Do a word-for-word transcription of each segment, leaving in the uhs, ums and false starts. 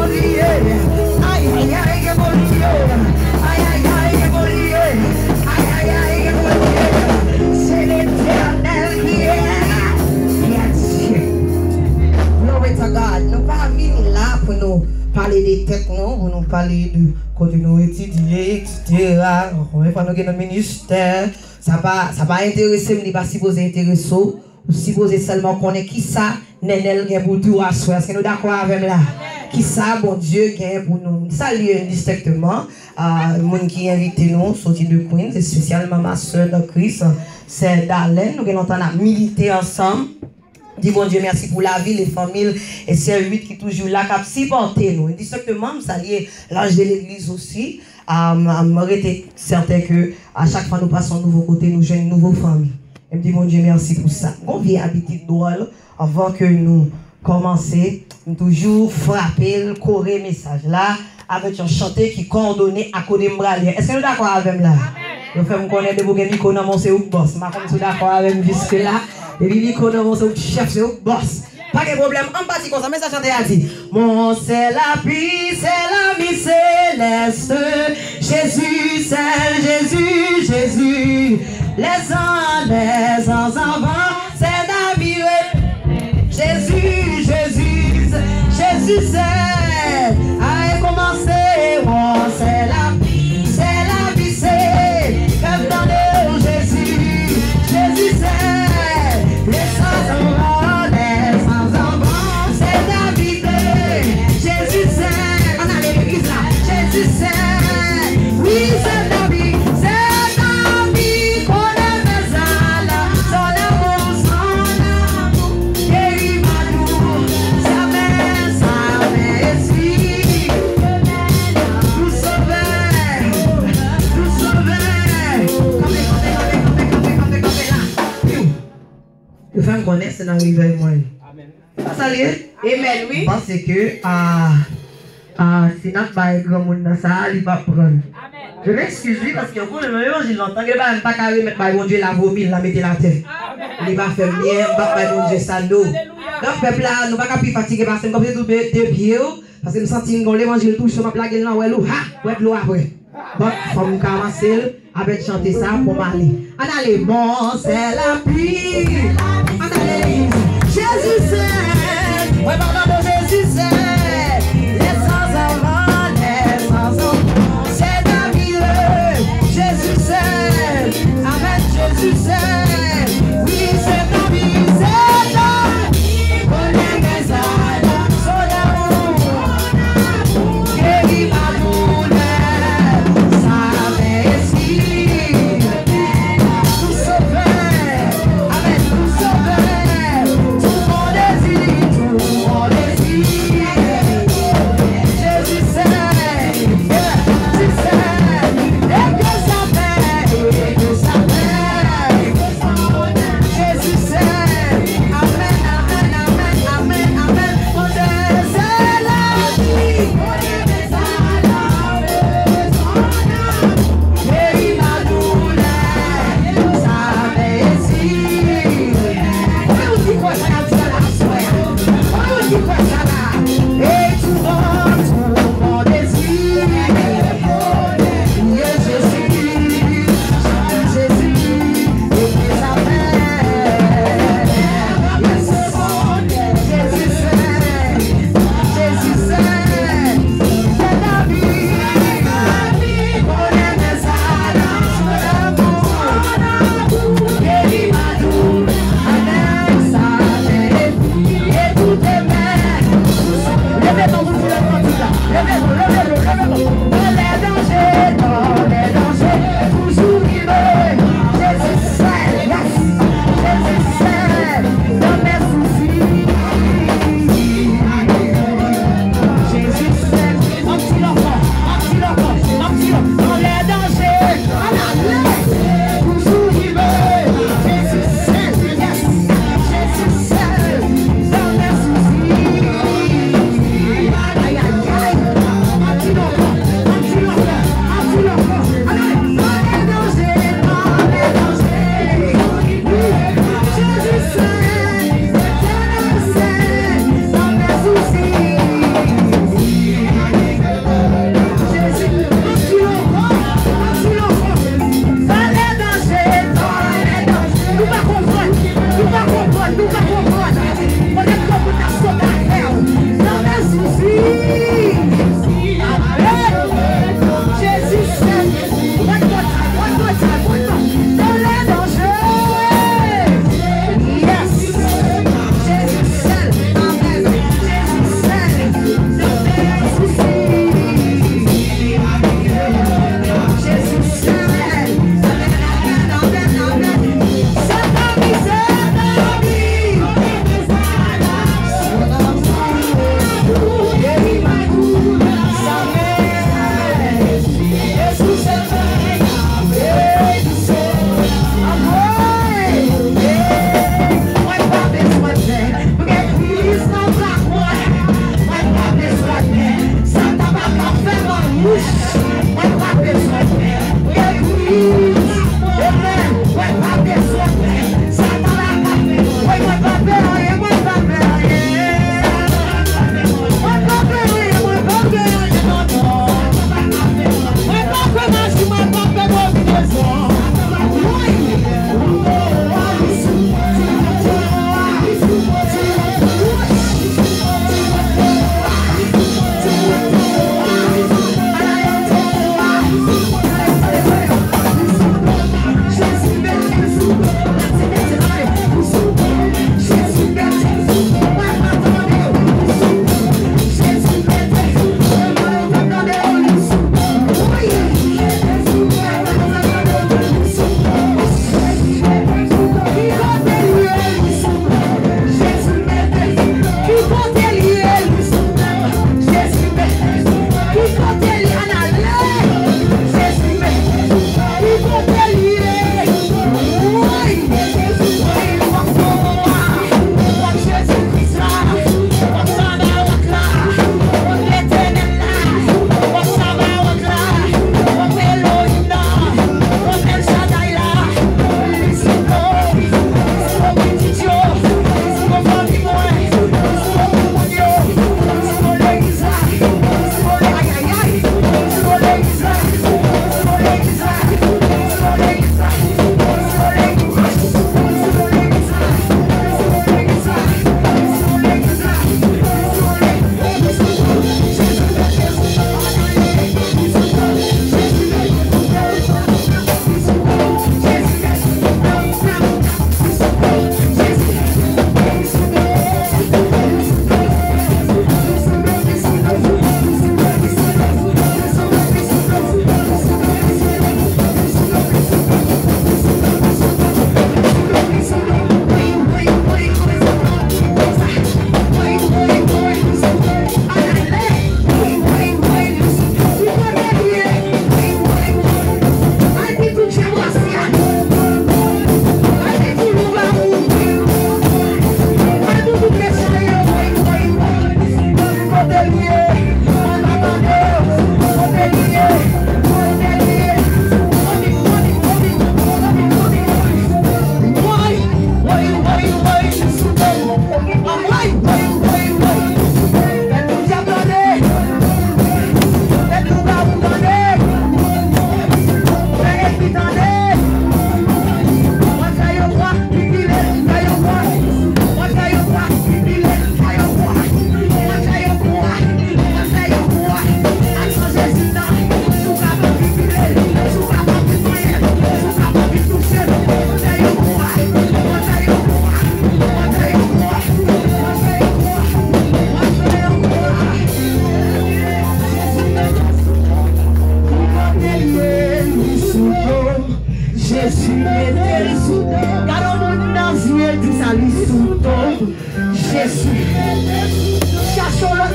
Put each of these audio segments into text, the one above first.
Ay, ay, ay, gen moun li ye. Ay, ay, ay, gen moun li ye. Ay, ay, ay, gen moun li ye. Se Letènèl ki ye. Yes. Glory to God. Nou pa vin la pou nou pale de tèt nou, pou nou pale de kote nou etidye, et cetera. Konbyen fwa nou gen nan ministè, sa pa, sa pa enterese m, li pa sipoze enterese w. Ou sipoze sèlman konnen kisa Nènèl gen pou di w aswè. Èske nou dakò avè m la? Kisa Bondye gen pou nou? M salye endistenkteman, ah, moun ki envite nou soti de Queens, espesyalman ma sè nan Kris, sè Dalène. Nou gen lontan n ap milite ansanm. Di Bondye mèsi pou lavi l e fanmi l e sè Ruth ki toujou la, k ap sipòte nou. Endistenkteman, m salye laj de legliz osi. Ah, m, m rete sèten ke a chak fwa nou pase yon nouvo kote, nou jwenn nouvo fanmi. E m di Bondye mèsi pou sa. M gon vye abitid dwòl, anvan ke nou kòmanse, m toujou frape l, kore mesaj la avèk yon chante ki kòdone a kote m prale. Èske nou dakò avè m la? Yo fè m konnen depi w gen mikwo nan men w, se ou k bòs. M pa konn si w dakò avè m jiske la. Depi mikwo nan men w, se ou k chèf, se ou k bòs. Pa gen pwoblèm, ann pati konsa, men sa chante a di. Mon seul appui, c'est la vie céleste. Jésus seul, Jésus, Jésus. Les anges, les anges en vent, c'est d'admirer. Jésus, Jésus, Jésus seul. Ay, kòmanse, mon seul appui, c'est la vie, c'est. Fè m tande w, Jezi, Jezi seul. Les anges en vent, les anges en vent, c'est d'admirer. Jezi seul. Ann ale legliz la. Jezi seul. Oui, c'est d'admirer, c'est d'admirer. Connais mes almes, son amour, son amour. Guéris ma douleur, sa men, sa men, esi. Doux Sauveur, Doux Sauveur. Kanpe, kanpe, kanpe, kanpe, kanpe, kanpe, kanpe la. Piu. Yo fè m konnen se nan revèy mwen. Sa salye? Amen, wi. M panse ke, ah, ah, si n ap bay granmoun nan sa, li p ap pran. Je m'excuse, wi, paske yon koulè nan levanjil lontan, gen bagay m pa ka remèt bay Bondye, la vomi, la mete l atè. Li pa fè m byen, m p ap bay Bondye sa, no. Donk, pèp la, nou pa ka pi fatige pase m, kòmsi tou de, de pye yo, paske m santi m gon levanjil touche, m ap lage l nan wèl ou, ha, wè dlo apre. But fò m ka ranse l avèk chante sa pou m ale. Ann ale, mon seul appui. Ann ale, Jezi seul. Mwen pa tande Jezi seul. Les anges en vent, les anges en vent, c'est d'admirer. Jezi seul. Amen, Jezi seul. Oui, c'est d'admirer, c'est d'admirer. Connais mes almes, son amour. Guéris ma douleur, sa men, esi. Doux Sauveur, amen, Doux Sauveur. Tout mon désir, tout mon désir. Jezi seul, Jezi seul. Et que sa men, et que sa men. Jezi seul. Amen, amen, amen, amen, amen. Mon Dieu, c'est la vie. Guéris ma douleur, sa men, esi. Konbyen moun ki kwè sa y ap di a la aswè a? Konbyen moun ki kwè sa la? Et tout, tout mon désir. Priez Jésus, chante Jésus, et que sa men. Yes. Jezi seul, Jezi seul. Leve men w pou nou fè kantik la. Leve men w, leve men w, leve men w. Dans les dangers, dans les dangers, toujours vivre. Jezi seul, yes. Jezi seul, dans mes soucis. Jezi seul, ann di l ankò, ann di l ankò, ann di l ankò. Dans les dangers, ann ale. Toujou vivre. Jezi seul, yes. Jezi seul, dans mes soucis. Ay, ay, ay. Ann di l ankò, ann di l ankò.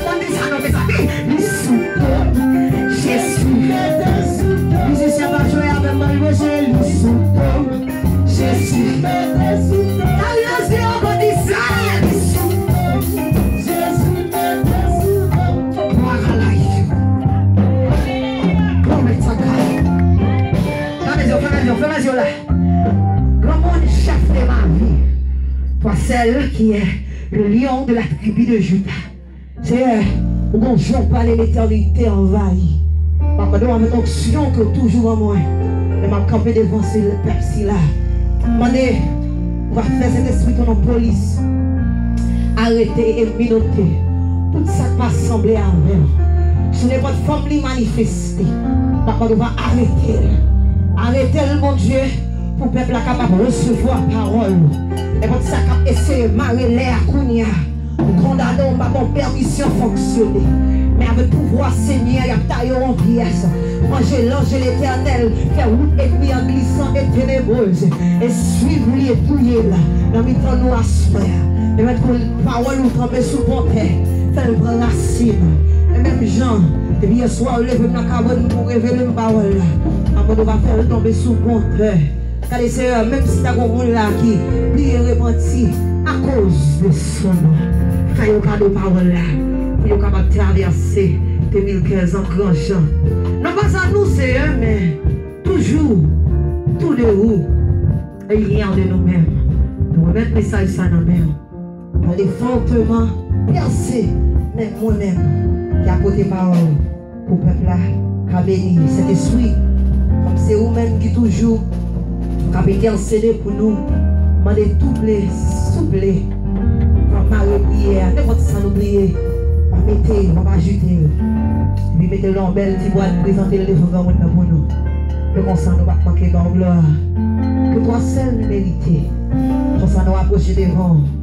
Konn di sa non, mezanmi. Li sou do Jezi. Mizisyen pa jwe avè m, ban li manje. Li sou do Jezi. Gade nan zye yo, konn di sa. Li sou do Jezi. Glwa a la. Glory to God. Fèmen zye w, fèmen zye w, fèmen zye w la. Grand monde, chef de ma vie, toi seul qui es le lion de la tribu de Juda. Seyè, ou gon jan w pale, letènite anvayi. M ap mande w avèk onksyon ke w toujou ban mwen, lè m ap kanpe devan se pèp sila. Mande ou va fè Sentespri tounen polis, arete e menote tout sa k pa sanble avè w. Sou nenpòt fòm li manifeste, m ap mande w va arete l. Arete l, Bondye, pou pèp la kapab resevwa pawòl ou. Nenpòt sa k ap eseye mare lè a kounye a, m kondane w, m pa ba w pèmisyon fonksyone. Men avèk pouvwa Senyè, y ap taye w an pyès. Manje lanje Letènèl, fè wout ènmi an glisan e tenebrez, e swiv li e touye l nan mitan nou aswè a. Pèmèt pou pawòl ou kanpe sou bon tè, fè l pran rasin. E menm jan, depi yèswa w leve m nan kabann pou w revele m pawòl la, m ap mande w va fè l tonbe sou bon tè. Gade, Seyè, menm si ta gon moun la ki bliye repanti akoz de son non, fè yo kado pawòl la, pou yo kapab travèse de mil kenz an gran jan. Non pas à nous, Seyè, men toujours tout de vous, rien de nous-mêmes. Nou remèt mesaj sa nan men w. Pale fòteman, pèse, men mwen menm ki a pote pawòl pou pèp la ka beni. Sentespri, kòm se ou menm ki toujou k ap entèsede pou nou, mande touple, souple, va mare priyè a, nenpòt sa nou priye, va mete, va ajoute l. Epi mete l nan yon bèl ti bwat, prezante l devan granmoun nan pou nou. E konsa nou p ap manke ba w glwa ke twa sèl nou merite. Konsa nou apwoche devan w.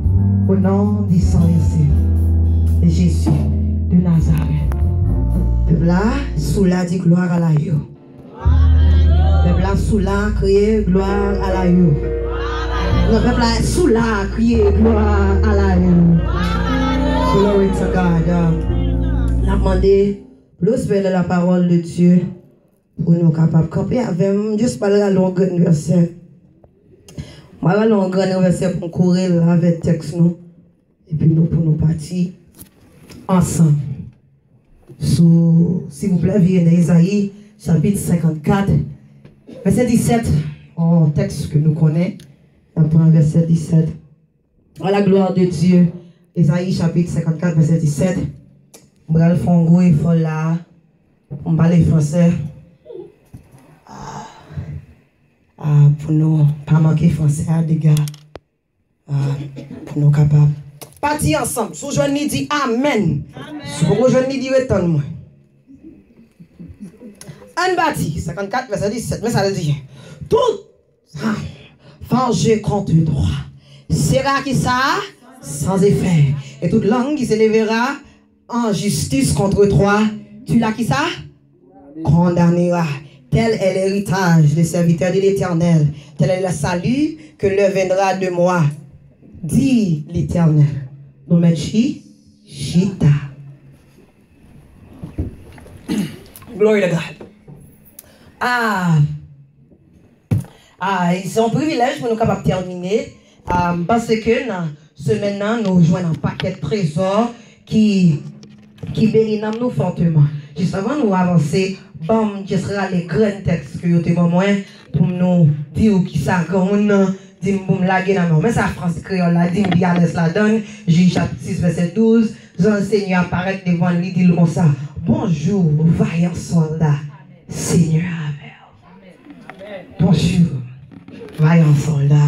Au nom du sang versé de Jésus de Nazareth. Pèp la, sou la di gloire à la yo. Pèp la, sou la kriye gloire à la yo. Non, pèp la, sou la kriye gloire à la yo. Glory to God. N ap mande le respect de la parole de Dieu. Pou nou kapab kanpe avè m, jis pral rale yon grenn vèsè. Mwen rale yon grenn vèsè pou m kore l avèk tèks nou. Epi nou, pou nou pati ansanm. Sou, silvouplè, vire nan Ezayi, chapit senkannkat, vèsè disèt, yon tèks ke nou konnen. N ap pran vèsè disèt. À la gloire de Dieu. Ezayi chapit senkannkat, vèsè disèt. M pral fè yon gwo efò la a pou m pale fransè. Ah, ah, pou nou pa manke fransè a dega. Ah, pou nou kapab pati ansanm. Si w jwenn li, di amèn. Si w poko jwenn li, di ret tann mwen. Ann pati. Senkannkat, vèsè disèt. Men sa l di. Tout forgé contre toi sera ki sa? Sans effet. Et toute langue qui se lèvera en justice contre toi, tu la ki sa? Condamnera. Tel est l'héritage des serviteurs de l'Éternel. Tel est le salut que leur viendra de moi, dit l'Éternel. Nou mèt chi, chita. Glory to God. Ah, ah, se yon privilèj pou nou kapab tèmine. Ah, m panse ke nan semèn nan, nou jwenn yon pakèt trezò ki, ki beni nanm nou fòteman. Jis anvan nou avanse, ban m jis rale grenn tèks ke yo te ban mwen pou m nou di w kisa granmoun nan di m pou m lage nan men w. Men sa frans kreyòl la di m pi alèz ladan l, Jezi chapit sis, vèsè douz, zanj Senyè a parèt devan l, li di l konsa, bonjou, vayan sòlda, Senyè avè w. Bonjou, vayan sòlda,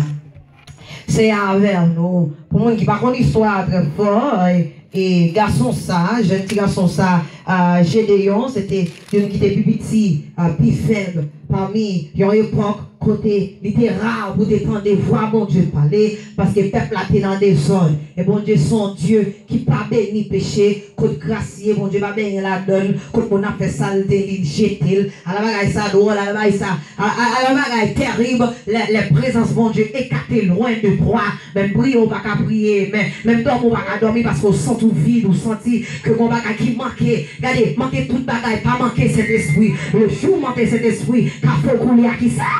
Senyè avè nou. Pou moun ki pa konn istwa a trè fò, e, e gason sa, jèn ti gason sa, a, Jedeyon, se te youn ki te pi piti, a, pi fèb, pami yon epòk kote li te ra pou te tande vwa Bondye pale, paske pèp la te nan dezòd. E Bondye se yon Dye ki pa beni peche, kot gras ye, Bondye pa benyen ladan l, kot moun ap fè sa l te li jete l. Ala bagay sa dwòl, ala bagay sa, a- a- ala bagay terib, lè, lè prezans Bondye ekate lwen de twa. Men priye w pa ka priye, men menm dòmi w pa ka dòmi paske w santi w vid, ou santi ke gon bagay ki manke. Gade, manke tout bagay, pa manke Sentespri. Le jou manke Sentespri, ka fè w koule a kisa?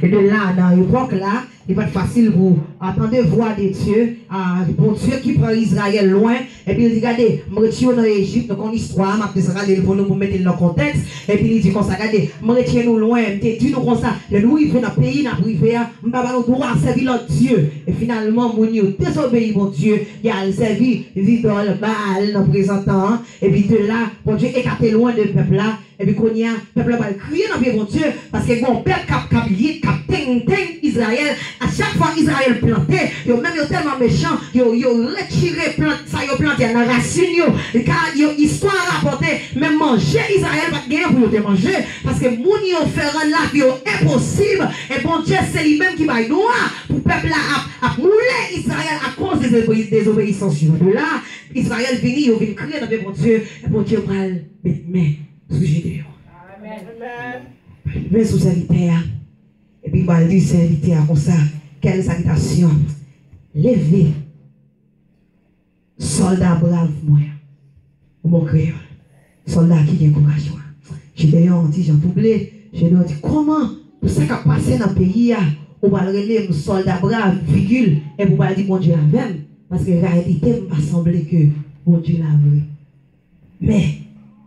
E de la, nan epòk la, li pa t fasil pou a tande vwa de Dye, a Bondye ki pran Izrayèl lwen, epi l di, gade, m retire yo nan Ejip, nou konn istwa a, m ap jes rale l pou nou, pou m mete l nan kontèks, epi li di konsa, gade, m retire nou lwen, m te di nou konsa, lè nou rive nan peyi n ap rive a, m pa ba nou dwa sèvi lòt dye. E finalman, moun yo dezobeyi Bondye, y al sèvi zidòl Baal nan prezan tan an. Epi de la, Bondye ekate lwen de pèp la. Epi kounye a, pèp la pral kriye nan pye Bondye, paske gen yon pèp k ap, k ap yik, k ap teng, teng Izrayèl. A chak fwa Izrayèl plante, yo menm yo tèlman mechan, yo, yo retire plant sa yo plante a nan rasin yo. Ka yo, istwa a rapòte, menm manje Izrayèl pa t genyen pou yo te manje. Paske moun yo fè rann lavi yo enposib, e Bondye se li menm ki bay dwa pou pèp la ap, ap moule Izrayèl akoz de dezobe- dezobeyisans yo. De la, Izrayèl vini, yo vin kriye nan pye Bondye, e Bondye pral met men sou Jideyon. Met men sou sèvitè a, epi pral di sèvitè a konsa, quelle salutation, leve, sòlda brav mwen. Yon mo kreyòl. Sòlda ki gen kouraj mwen. Jideyon ti jan twouble. Jideyon di, kòman pou sa k ap pase nan peyi a, ou pral rele m sòlda brav, vigil, epi ou pral di Bondye avè m? Paske reyalite m pa sanble ke Bondye la vre. Men,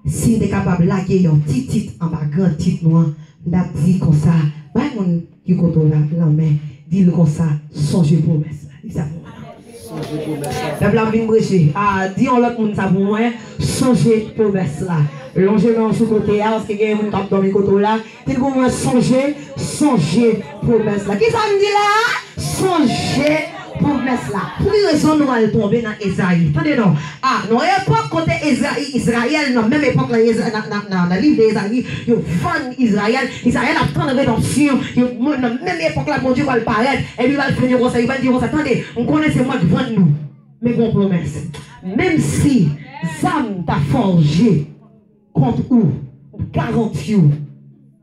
si m te kapab lage yon ti tit anba gran tit nou an, m t ap di konsa, bay moun ki kote w la lanmen, di l konsa, sonje pwomès la. Di sa pou mwen. Sonje pwomès la. Pèp la ap vin preche. A, di yon lòt moun sa pou mwen, sonje pwomès la. Lonje men w sou kote a, paske gen moun k ap dòmi kote w la. Di l pou mwen, sonje, sonje pwomès la. Kisa m di la a? Sonje pwomès la. Pou ki rezon nou al tonbe nan Ezayi? Tande non. A, nan epòk kote Ezayi, Izrayèl, nan menm epòk la, Eza- nan, nan, nan, nan liv de Ezayi, yo vann Izrayèl. Izrayèl ap tann redanmsyon. Yo, nan menm epòk la, Bondye pral parèt. Epi l al fè yo konsa, li pral di yo konsa, tande, m konnen se mwen k vann nou. Men gon pwomès. Menm si zam ta fòje kont ou, m garanti w,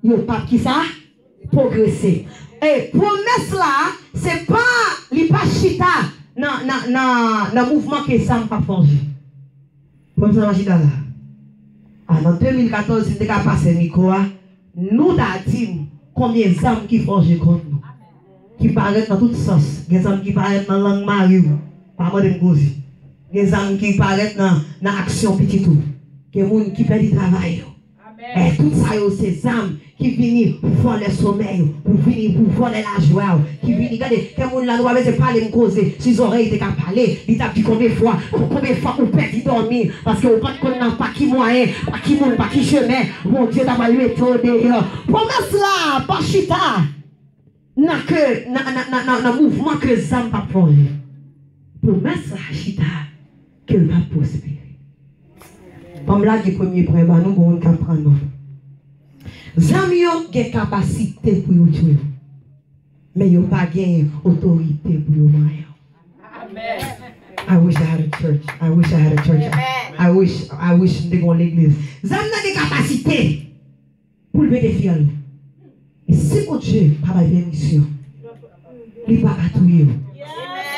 yo p ap kisa? Pwogrese. E pwomès la, se pa, li pa chita nan, nan, nan, nan mouvman ke zam p ap fòje. Pwomès la pa chita la. A, nan de mil katòz, si m te ka pase mikwo a, nou ta di m konbyen zam ki fòje kont nou. Ki parèt nan tout sans. Gen zam ki parèt nan lang mari w. Pa mande m koze. Gen zam ki parèt nan, nan aksyon pitit ou. Gen moun ki pèdi travay yo. E tout sa yo se zam ki vini vòlè somèy ou, pou vini pou vòlè lajwa ou, ki vini, gade, gen moun la nou pa bezwen pale m koze, si zòrèy te ka pale, li t ap di konbyen fwa, konbyen fwa ou pèdi dòmi, paske ou pa t konn nan pa ki mwayen, pa ki moun, pa ki chemen, Bondye ta pral mete w deyò. Pwomès la pa chita nan ke, nan, nan, nan, nan, nan mouvman ke zam p ap fòje. Pwomès la chita ke l p ap pwospere. Ban m lage premye pwen ba nou, gon moun k ap pran nòt. Zam yo gen kapasite pou yo tchwe w, men yo pa gen otorite pou yo manyen w. I wish I had a church. I wish I had a church. I wish, I wish m te gen yon legliz. Zam nan gen kapasite pou l mete fyèl. E si Bondye pa bay pèmisyon, li pa ka touye w.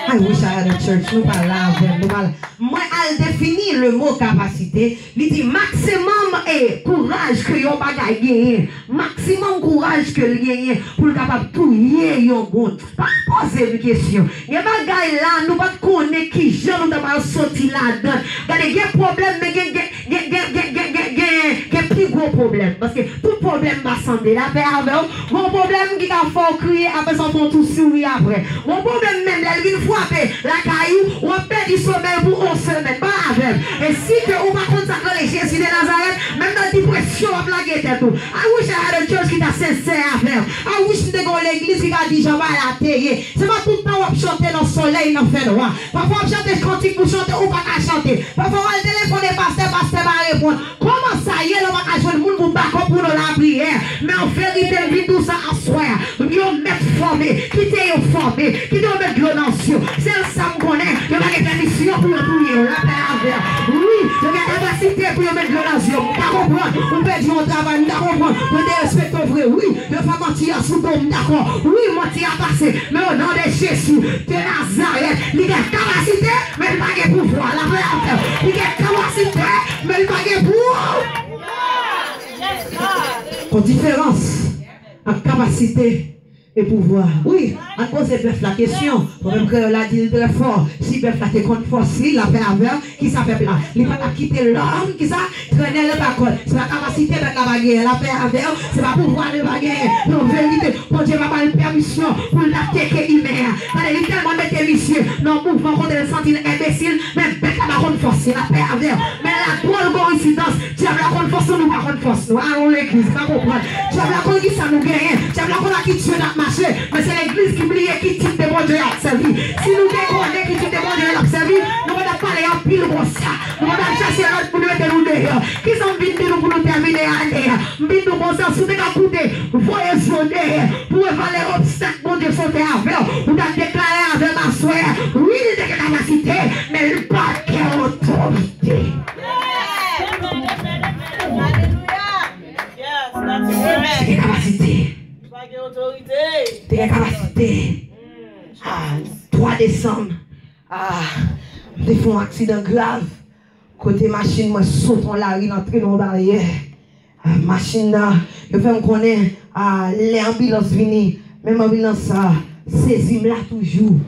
I wish I had a church. Nou pa la avè m. Nou pa la. Mwen al defini le mo kapasite. Li di maksimòm e kouraj ke yon bagay genyen. Maksimòm kouraj ke l genyen pou l kapab touye yon moun. Pa poze m kesyon. Gen bagay la, nou pa t konnen kijan nou ta pral soti ladan. Gade, gen pwoblèm, men gen, gen, gen pi gwo pwoblèm. Paske tout pwoblèm pa sanble. Lapè avè w. Gon pwoblèm ki ka fè w kriye, apre sa w fè yon tou souri apre. Gon pwoblèm menm, lè l vin frape lakay ou, w ap pèdi somèy pou yon semèn. Pa avè m. E si ke ou pa konn sa k rele Jezi de Nazarèt, menm nan depresyon w ap lage tèt ou. I wish I had a church ki ta sensè avè m. I wish m te gen yon legliz ki ka di jan bagay la te ye. Se pa tout tan w ap chante nan solèy, nan fènwa. Pafwa w ap chante kantik pou chante, ou pa ka chante. Pafwa w al telefone pastè, pastè pa reponn. Kòman sa ye lè w pa ka jwenn moun pou bakòp ou nan lapriyè? Men an verite, m vin di w sa aswè a. fòme, kite yo fòme, kite yo met dlo nan zye yo. Sèl sa m konnen, yo pa gen pèmisyon pou yo touye yo. Lapè avè w. Wi, yo gen kapasite pou yo met dlo nan zye yo. M pa konprann. Ou pèdi yon travay, m pa konprann. Yo derespekte w vre, wi. Yo fè manti a sou do, m dakò. Wi, manti a pase. Men o non de Jezi de Nazarèt, li gen kapasite, men li pa gen pouvwa. Lapè avè w. Li gen kapasite, men li pa gen pouvwa. Gon diferans ant kapasite e pouvwa. Wi, ann poze bèf la kesyon. Pwovèb kreyòl la di l trè fò. Si bèf la te konn fòs li, lapè avè w, kisa pèp la? Li pa t ap kite lòm, kisa? Trennen l pa kò l. Se pa kapasite bèt la pa genyen, lapè avè w, se pa pouvwa li pa genyen. Non, verite, Bondye pa ba l pèmisyon pou l t ap tcheke imen an. Gade, li tèlman mete misye nan mouvman kote l santi l enbesil, men bèt la pa konn fòs li, lapè avè w. Men la dwòl koyensidans, dyab la konn fòs nou, nou pa konn fòs nou. Alon legliz, pa konprann. Dyab la konn kisa nou genyen, dyab la konn ak ki Dye n ap mache, men se legliz ki bliye ki tip de Bondye y ap sèvi. Si nou te konnen ki tip de Bondye n ap sèvi, nou pa t ap pale anpil konsa. Nou pa t ap chache lòt pou nou mete nou deyò. Kisa m vin di nou pou nou tèmine ane a? M vin di nou konsa, si w te ka koute, voye zye w dèyè pou w evalye obstak Bondye sote avè w, ou t ap deklare avè m aswè a, wi, li te gen kapasite, men li pa t gen otorite. Yes, that's right. Li te gen kapasite. Pa gen otorite. Te gen kapasite. A twa desanm, a, m te fè yon aksidan grav. Kote machin mwen sote yon lari, l antre nan yon baryè. A, machin nan, yo fè m konnen, a, lè anbilans vini, menm anbilans sa sezi m la toujou.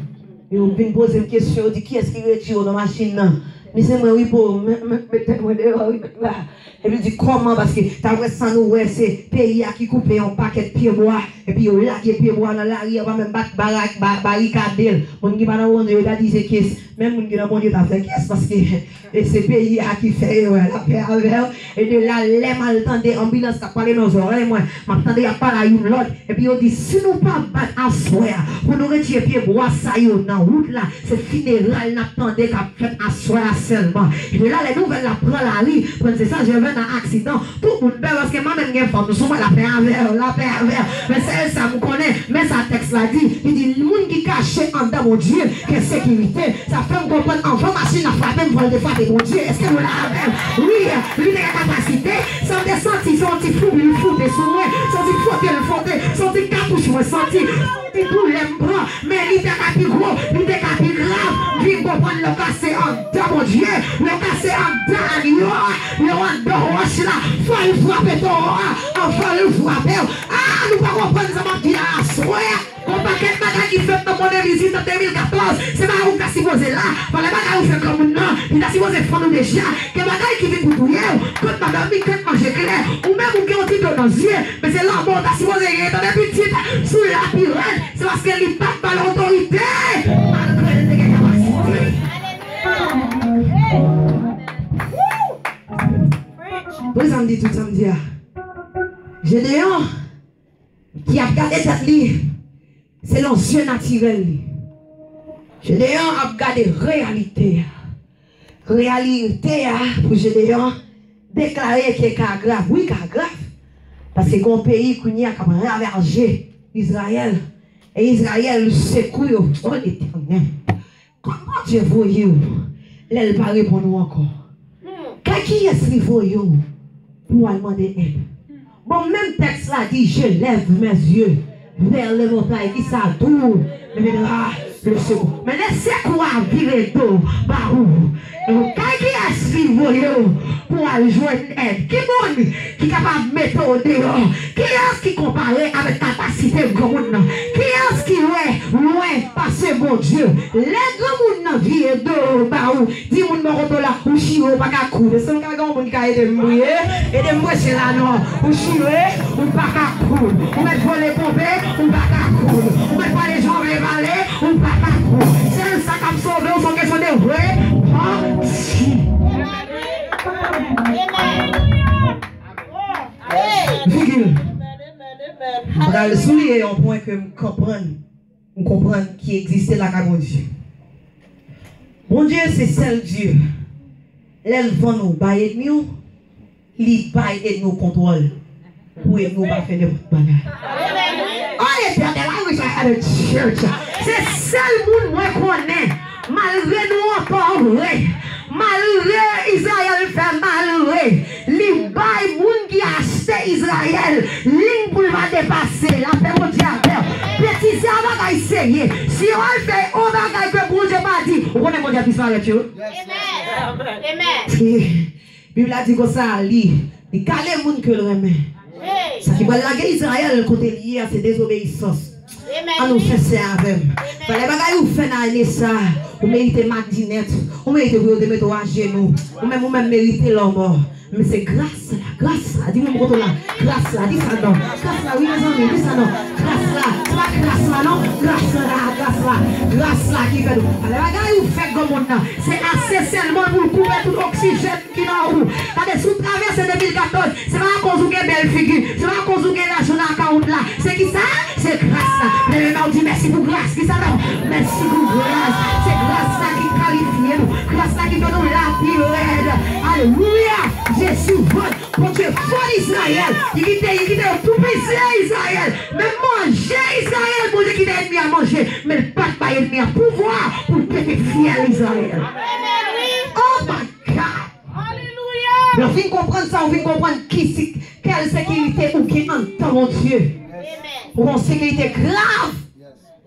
Yo vin poze m kesyon, yo di, "Kiyès ki retire w nan machin nan?" M di, "Se mwen wi, po, men, men, mete mwen deyò wi, mèt la." Epi l di, "Kòman?" Paske, daprè sa nou wè, se peyi a ki koupe yon pakèt pyebwa, epi yo lage pyebwa nan lari a, pa menm bat barak, ba, barikade l. Moun ki pa nan Bondye, yo ta di se kes. Men moun ki nan Bondye ta fè kes, paske e se peyi a ki fè erè, lapè avè w. E de la, lè m al tande anbilans k ap pale nan zòrèy mwen, m ap tande y ap pale a youn lòt. Epi yo di, "Si nou pa bat aswè a pou nou retire pyebwa sa yo nan wout la, se fineral n ap tande k ap fèt aswè a sèlman." E de la, lè nouvèl la pran lari, pran se sa, je vè nan aksidan, tout moun pè, paske mwen menm gen fanm sou mwen, lapè avè w, lapè avè w. Men sèl sa m konnen, men sa tèks la di, li di, "Moun ki kache anndan Bondye gen sekirite." Sa fè m konprann anvan machin nan frape m, fò l te frape Bondye. Èske nou la avè m? Wi, li te gen kapasite. Sa m te santi, se yon ti foubi l foute sou mwen. Se yon ti fwote l fwote. Se yon ti katouch mwen santi. Se yon ti doulè m pran. Men li te ka pi gwo, li te ka pi grav. M vin konprann lè w kase anndan Bondye, lè w kase anndan agyo a, lè w anndan wòch la, fò l frape towo a anvan l frape w. A, nou pa konprann sa m ap di a aswè a. Gon pakèt bagay ki fèt nan monnen vizit an de mil katòz, se bagay ou ta sipoze la. Valè bagay ou fè granmoun nan, li ta sipoze fann ou deja. Gen bagay ki vin pou touye w. Kont madanm li, kont manje klè. Ou menm ou gen yon ti dlo nan zye, men se lanmò ou ta sipoze genyen. Tande pitit, si w la pi rèd, se paske li pa t ba l otorite, malgre l te gen kapasite. Wi, sa m di, tout sa m di a. Jedeyon ki ap gade tèt li, selon zye natirèl li. Jedeyon ap gade reyalite a. Reyalite a pou Jedeyon deklare ke ka grav. Wi, ka grav. Paske gen yon peyi kounye a k ap ravaje Izrayèl. E Izrayèl se kou yo. O Letènèl. Kòm Bondye voye w, lè l pa reponn ou ankò? Kay kiyès li voye w pou w al mande èd? Bon, menm tèks la di, "Je lève mes yeux vers les montagnes, kisa d'où me viendra le secours." Men lè sekou a vire do ba ou, kay kiyès li voye w pou w al jwenn èd? Ki moun ki kapab mete w deyò? Kiyès ki konpare avèk kapasite granmoun nan? Kiyès ki wè lwen pase Bondye? Lè granmoun nan vire do ba ou, di moun bò kote w la, ou chire, ou pa ka kouri. Èske m ka gen yon moun ki ka ede m priye? Ede m preche la non. Ou chire, ou pa ka kouri. Ou mèt vole ponpe, ou pa ka kouri. Ou mèt pale jan w vle pale, ou pa ka kouri. Sèl sa k ap sove w, se yon kesyon de repanti. Vigil. M pral souliye yon pwen ke m konprann, m konprann ki egziste lakay Bondye. Bondye se sèl Dye. Lè l vann ou bay ènmi w, li bay ènmi w kontwòl pou ènmi w pa fè nenpòt bagay. O Letènèl, I wish I the church. Se sèl moun mwen konnen, malgre nou ankò vre, malgre Izrayèl fè malere, li bay moun ki achte Izrayèl liy pou l pa depase. Lapè Bondye avè w. Betize a bagay serye. Si yo al fè yon bagay ke Bondye pa di, ou konnen Bondye ap disparèt yo. Amen. Amen. Bib la di konsa, li, li kale moun ke l renmen. Sa ki pral lage Izrayèl kote l ye a, se dezobeyisans. Ann nou sensè avè m. Valè bagay ou fè nan ane sa, ou merite madinèt, ou merite pou yo te mete w ajenou. Ou menm, ou menm merite lanmò. Men se gras la, gras la, di menm kote w la, gras la, di sa non. Gras la, wi, mezanmi, di sa non. Gras la, se pa kras la, non. Gras la, gras la, gras la ki fè nou. Valè bagay ou fè granmoun nan, se ase sèlman pou l koupe tout oksijèn ki nan ou. Gade, si w travèse de mil katòz, se pa akoz ou gen bèl figi, se pa akoz ou gen lajan nan akawont la. Se kisa? Se gras la. Leve men w, di mèsi pou gras. Kisa non? Mèsi pou gras. Se gras la ki kalifye nou. Gras la ki fè nou la pi rèd. Alelouya! Jezi bon. Bondye fò Izrayèl. Li kite, li kite yo toupize Izrayèl. Menm manje Izrayèl, Bondye kite ènmi a manje. Men l pa t bay ènmi a pouvwa pou l pete fyèl Izrayèl. Oh my God! Lè w fin konprann sa, ou fin konprann ki si, kèl sekirite ou gen anndan Bondye. Ou gen yon sekirite grav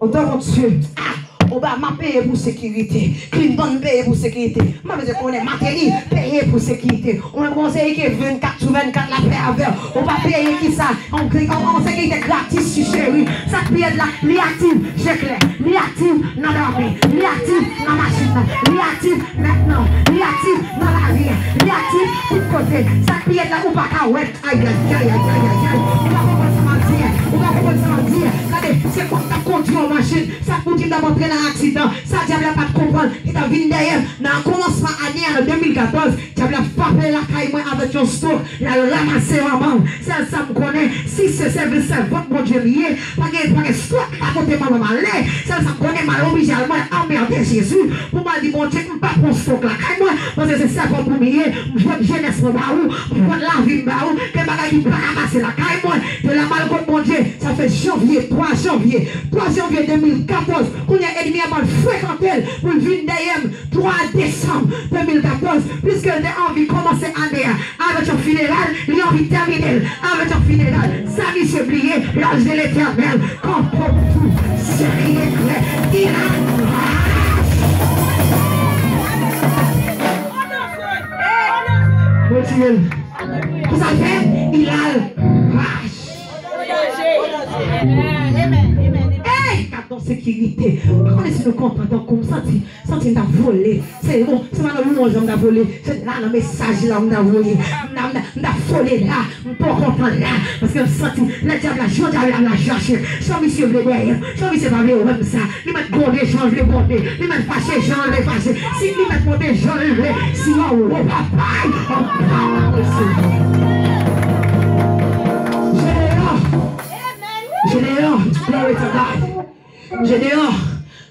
anndan Bondye. Ah, Obama peye pou sekirite. Clinton peye pou sekirite. M pa bezwen konnen, Martelly peye pou sekirite. Ou menm gon sekirite vennkat sou vennkat l ap fè avè w. Ou pa peye kisa? On, on, on sekirite gratis, cheri. Sa k pi rèd la, li aktif, je klè. Li aktif nan lame. Li aktif nan machin nan. Li aktif mentnan. Li aktif nan lari a. Li aktif tout kote. Sa k pi rèd la, ou pa ka wè. Ayayay, ayayay, ayayay. Ou pa konprann sa m ap di a. Ou pa konprann sa m ap di a. Gade, se kòm m t ap kondui yon machin. Sa k pou di m t ap antre nan aksidan. Sa dyab la pa t konprann. Li t ap vin dèyè m. Nan kòmansman ane a, nan de mil katòz, dyab la frape lakay mwen avèk yon stroke. L al ranmase manman m. Sèl sa m konnen, si se sèvis sèvant Bondye m ye, pa gen, pa gen stroke pa kote manman m ale. Sèl sa m konnen, m al oblije al mwen anmède Jezi pou m al di Bondye, m pa pran stroke lakay mwen, paske se sèvant ou m ye, m jwenn jenès mwen ba ou, m jwenn lavi m ba ou, gen bagay ki pa ka pase lakay mwen. De la m al kot Bondye, sa fè janvye, twa janvye, twa janvye de mil katòz, kounye a ènmi a pral frekante l pou l vin dèyè m. Twa desanm de mil katòz, piske l te anvi kòmanse ane a avèk yon fineral, li anvi tèmine l avèk yon fineral. Sa misye bliye, l'ange de l'Éternel, quand on tout ce qui est prêt, il arrache. Retire l. Pou sa l fè, il arrache. Ey, gad yon sekirite. M pa konnen si nou kontan tankou m santi. Santi m t ap vole. Se, bon, se pa nan lwanj la m t ap vole. Se la nan mesaj la m t ap voye. M t ap, m t ap, m t ap vole la. M twò kontan la. Paske m santi lè dyab la, jan dyab la, la chache. Jan misye vle dèyè m. Jan misye pa vle wè m sa. Li mèt gwonde jan l vle gwonde. Li mèt fache jan l vle fache. Si li mèt monte jan l vle. Si w anwo, papay, anba w ap resevwa. Jedeon. Jedeon. Glory to God. Jedeon,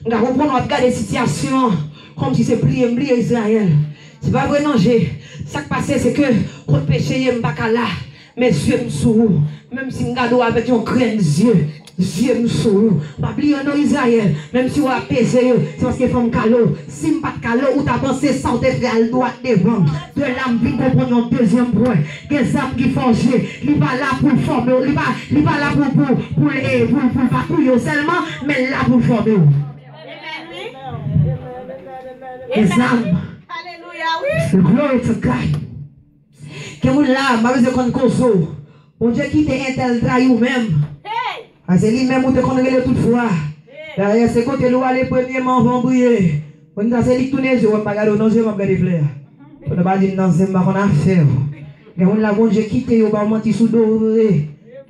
m ka konprann w ap gade sitiyasyon an kòmsi se bliye m bliye Izrayèl. Se pa vre non, Je. Sa k pase, se ke kot peche ye, m pa ka la. Men zye m sou ou. Menm si m gade w avèk yon grenn zye, zye m sou ou. Pa bliye non, Izrayèl. Menm si w ap peze yo, se paske fò m kale w. Si m pa t kale w, ou ta panse sa w te fè al dwat devan m. De la, m vin konprann yon dezyèm pwen. Gen zam ki fòje. Li pa la pou l fòme w. Li pa, li pa la pou, pou, pou l, eh, pou, pou l pa touye w sèlman, men l la pou l fòme w. Gen zam. Glory to God. Gen moun la, m pa bezwen konn koze w. Bondye kite entèl trayi w menm. A se li menm ou te konn rele tout fwa. Dayè, se kote l ou ale premyeman anvan w briye. Konn sa se li k tounen je w, m pa gade w nan je, m ap gade flè a. Pandan pa di m nan zen, m pa konn afè w. Gen moun la Bondye kite yo ba w manti sou do vre.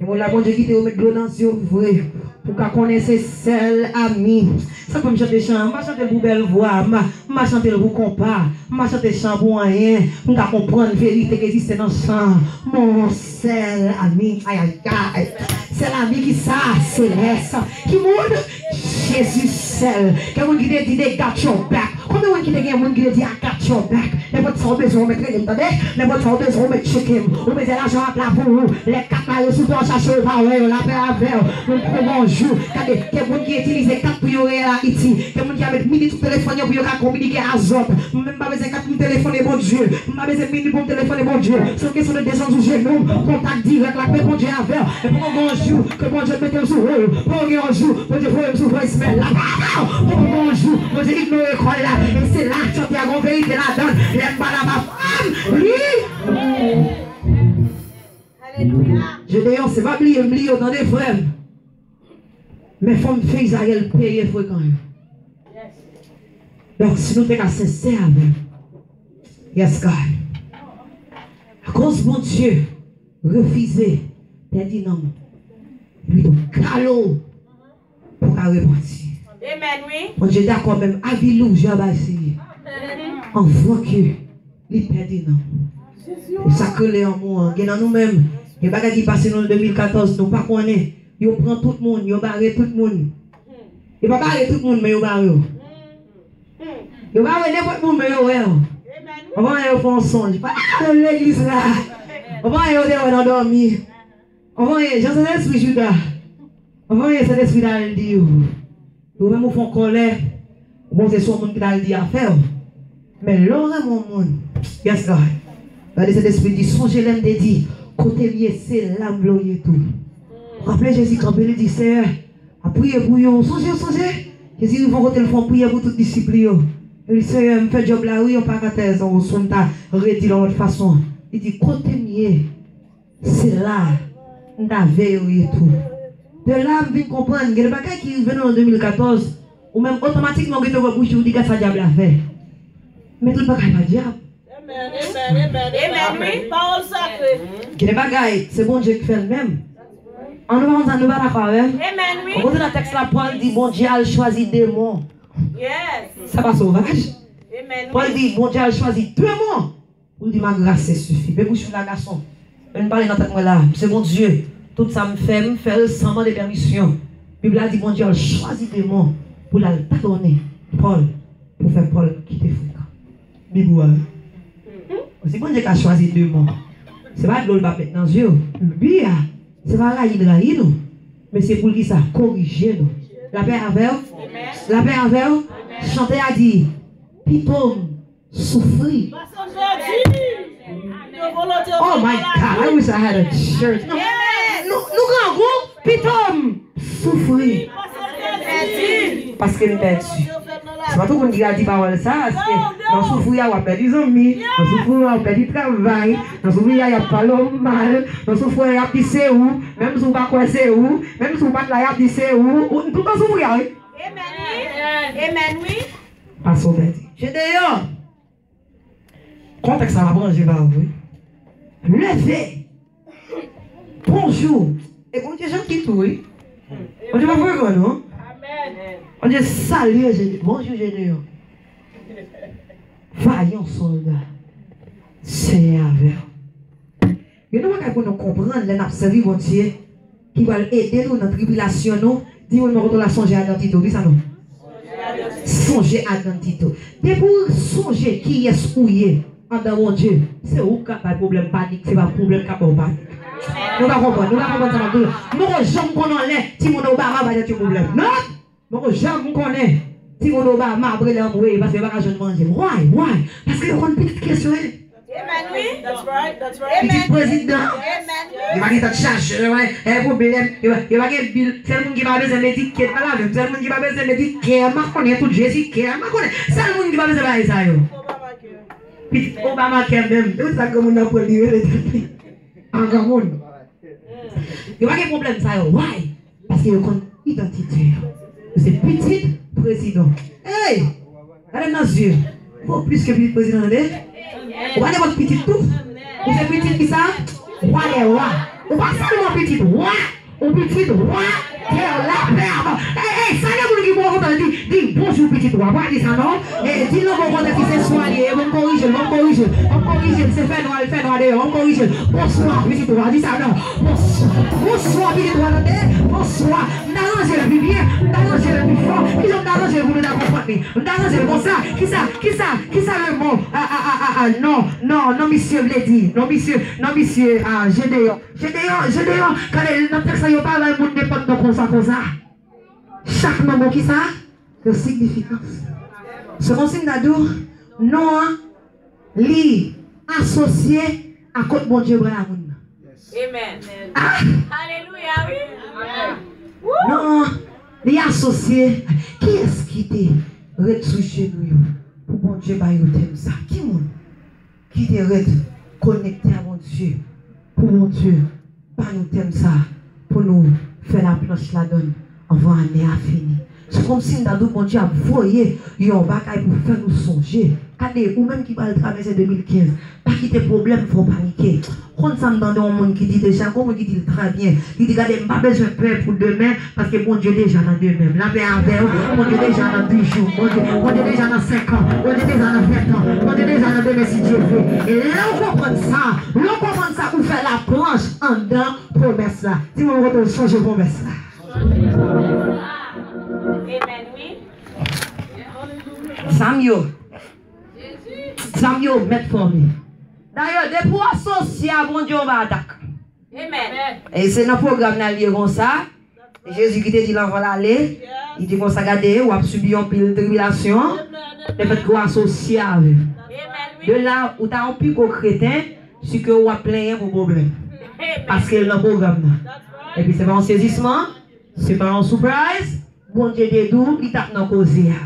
Gen moun la Bondye kite yo met dlo nan zye w vre. Pou ka konnen se sèl ami. Sa k fè m chante chan an, m pa chante l pou bèl vwa, m pa, m pa chante l pou konpa, m pa chante chan pou anyen. M ka konprann verite k egziste nan chan an. Mon sèl ami, ayayay. Sèl ami ki sa, selès. Ki moun? Jezi sèl. Gen moun ki te di, they got your back. Konbyen moun ki te gen moun ki te di, "I got your back"? Nenpòt sa w bezwen, ou mèt rele m, tande? Nenpòt sa w bezwen, ou mèt tcheke m. Ou bezwen lajan ap la pou ou. Lè kat mare sou tè, w chache, ou pa wè yo, lapè avè w. Mwen kwè gon jou, gade, gen moun ki itilize kat pou yo reyèl Ayiti. Gen moun ki ap met minit sou telefòn yo pou yo ka kominike a zòt. Mwen menm, m pa bezwen kat pou m telefone Bondye. M pa bezwen minit pou m telefone Bondye. Se yon kesyon de desann sou jenou m, kontak dirèk la, ke Bondye avè w. E poko gen yon jou ke Bondye mete m sou ou. Poko gen yon jou Bondye voye m sou voicemail la. Poko gen yon jou Bondye ignore kòl la. E se la, chante a gon verite ladan l. Lè m pale a ma fanm, li. Alelouya. Jedeyon, se pa bliye m li yo, tande, frè m. Men fò m fè Izrayèl peye frekan yo. Donk, si nou te ka sensè avè m. Yes, God. Akoz Bondye refize pèdi nanm, li tou kale w pou w ka repanti. Amen, wi. Bondye dakò menm avi lou jan bay Seyè anvan ke li pèdi nanm. E sa k rele lanmou an. Gen nan nou menm, gen bagay ki pase nou an de mil katòz, nou pa konnen. Yo pran tout moun, yo bare tout moun. Yo pa bare tout moun, men yo bare w. Yo bare nenpòt moun, men yo wè w. Anvan yo fè yon sonj. Pa nan legliz la. Anvan yo te wè nan dòmi. Anvan jan Sentespri Juda. Anvan Sentespri ta al di yo. Ou menm ou fè yon kòlè, ou panse se yon moun ki t al di afè w. Men lè w renmen yon moun, yes, God. Gade Sentespri di, sonje lè m te di, kote m ye, se la m vle w ye tou. Raple Jezi kanpe, li di, Seyè, ap priye pou yo. Sonje, sonje, Jezi rive yon kote, l fè yon priyè pou tout disip li yo. Li di, Seyè, m fè djòb la, wi, yon pakatèz an sou m ta redi l yon lòt fason. Li di, kote m ye, se la m ta vle yo ye tou. De la, m vin konprann, gen de bagay ki rive nou an de mil katòz, ou menm otomatikman ou gentan ouvè bouch ou, ou di, gad sa dyab la fè. Men tout bagay pa dyab. Amen, amen, amen, amen, wi. Pawòl sakre. Gen de bagay, se Bondye ki fè l menm. An nou pa konn sa, nou pa dakò avè m? Amen, wi. Ou kote nan tèks la, Pòl di, Bondye al chwazi demon. Yes. Sa pa sovaj? Amen, wi. Pòl di, Bondye al chwazi demon. Pou l di, ma grâce suffit. Pe bouch ou la, gason. Men m pale nan tèt mwen la. M se Bondye. Tout sa m fè, m fè l san mande pèmisyon. Bib la di Bondye al chwazi demon pou l al dadone Pòl, pou fè Pòl kite frekan. Bib ou a. Si Bondye ka chwazi demon, se pa dlo l p ap met nan zye w. Bi a, se pa rayi l rayi nou. Men se pou l ki sa? Korije nou. Lapè avè w? Lapè avè w? Chante a di, pito m soufri. Oh my God, I wish I had a church. Nou, nou, nou grangou, pito m soufri. Paske m pèdi. Se pa tout moun ki ka di pawòl sa, paske nan soufri a, w ap pèdi zanmi, nan soufri a, w ap pèdi travay, nan soufri a, y ap pale w mal, nan soufri a, y ap di se ou, menm si w pa kwè se ou, menm si w pa t la, y ap di se ou, ou, tout nan soufri a, wi. Amen, wi. Amen, wi. Pase w pèdi. Jedeyon. Kontèks la ap ranje ba ou, wi. Leve. Bonjou. E Bondye janti tou, wi. Bondye pa frekan, non. Bondye salye Jedeyon. Bonjou, Jedeyon. Vayan sòlda. Senyè avè w. Youn nan bagay pou nou konprann lè n ap sèvi Bondye, ki pral ede nou nan tribilasyon nou, di moun bò kote w la, sonje idantite w. Di sa non. Sonje idantite w. Depi w sonje kiyès ou ye anndan Bondye, se ou k ap bay pwoblèm panik, se pa pwoblèm k ap ba w panik. Nou pa konprann, nou pa konprann sa m ap di w. M poko janm konn anlè timoun Obama bay tèt yo pwoblèm. Non! Poko janm konnen timoun Obama ap rele anmwey paske yo pa ka jwenn manje. Why? Why? Paske yo konn pitit kiyès yo ye. Amen, wi. That's right, that's right. Pitit prezidan. Amen, wi. Yo pa gen tan chache, yo pa gen pwoblèm, yo pa, yo pa gen bil. Sèl moun ki pa bezwen Medicaid, pa la menm. Sèl moun ki pa bezwen Medicare, m pa konnen tout Jezikè, m pa konnen. Sèl moun ki pa bezwen bagay sa yo. Pitit Obamacare menm. E ou sa granmoun nan pran li rele tèt li. An granmoun. Yo pa gen pwoblèm sa yo. Why? Paske yo konn idantite yo. Yo se pitit prezidan. Hey! Gade m nan zye. Ou plis ke pitit prezidan, tande? Ou pa nenpòt pitit tou. Ou se pitit kisa? Wa dè wa. Ou pa sèlman pitit wa. Ou pitit wa Kè la pèm. Ey, ey, sa gen moun ki bon kontan di, di bonjou pitit wa. Pa di sa non. E di l nan bon kontan ki se swa li ye. Ban m korije l, ban m korije l, ban m korije l. Se fè nwa, l fè nwa deyò. Ban m korije l. Bonswa pitit wa. Di sa non. Bonswa. Bonswa pitit wa, tande. Bonswa. M ta ranje l pi byen. M ta ranje l pi fò. Kijan m ta ranje l pou nou ta konprann li? M ta ranje l konsa. Kisa, kisa, kisa le mo? A, a, a, a, a, non, non, non, misye vle di. Non, misye, non, misye, a, Jedeyon. Jedeyon, Jedeyon, gade, nan tèks la, yo pa bay moun nenpòt non konsa, konsa. Chak non gon kisa? Yon signifikans. Se kòmsi m ta di w, non an, li asosye a kot Bondye bay a moun nan. Amen. Ah! Alelouya, wi. Non an, li asosye. Kiyès ki te ret sou jenou yo pou Bondye bay yo tèm sa? Ki moun ki te ret konekte a Bondye pou Bondye ba nou tèm sa pou nou fè laplanch ladan l anvan ane a fini? Se kòmsi m ta di w Bondye ap voye yon bagay pou fè nou sonje. Gade, ou menm ki pral travèse de mil kenz, pa kite pwoblèm fè w panike. Konn sa m tande yon moun ki di deja, gon moun ki di l trè byen. Li di, gade, m pa bezwen pè pou demen, paske Bondye deja nan demen m. Lapè avè w, Bondye deja nan dis jou. Bondye, Bondye deja nan senk an. Bondye deja nan vent an. Bondye deja nan demen si Dye vle. E lè w konprann sa, lè w konprann sa, ou fè laplanch anndan pwomès la. Di mwen kote w sonje pwomès la. Amen, wi. Zam yo. Zam yo mèt fòme. Dayè, depi w asosye a Bondye, w pa atak. Amen. E se nan pwogram nan li ye konsa. Jezi ki te di l anvan l ale, li di konsa, gade, w ap sibi yon pil tribilasyon. Lefètke w asosye avè l. Amen, wi. De la, ou ta yon pi gwo kreten, si ke w ap plenyen pou pwoblèm. Amen. Paske l nan pwogram nan. That's right. Epi se pa yon sezisman, se pa yon surprise. Bondye te di w, li t ap nan koze a.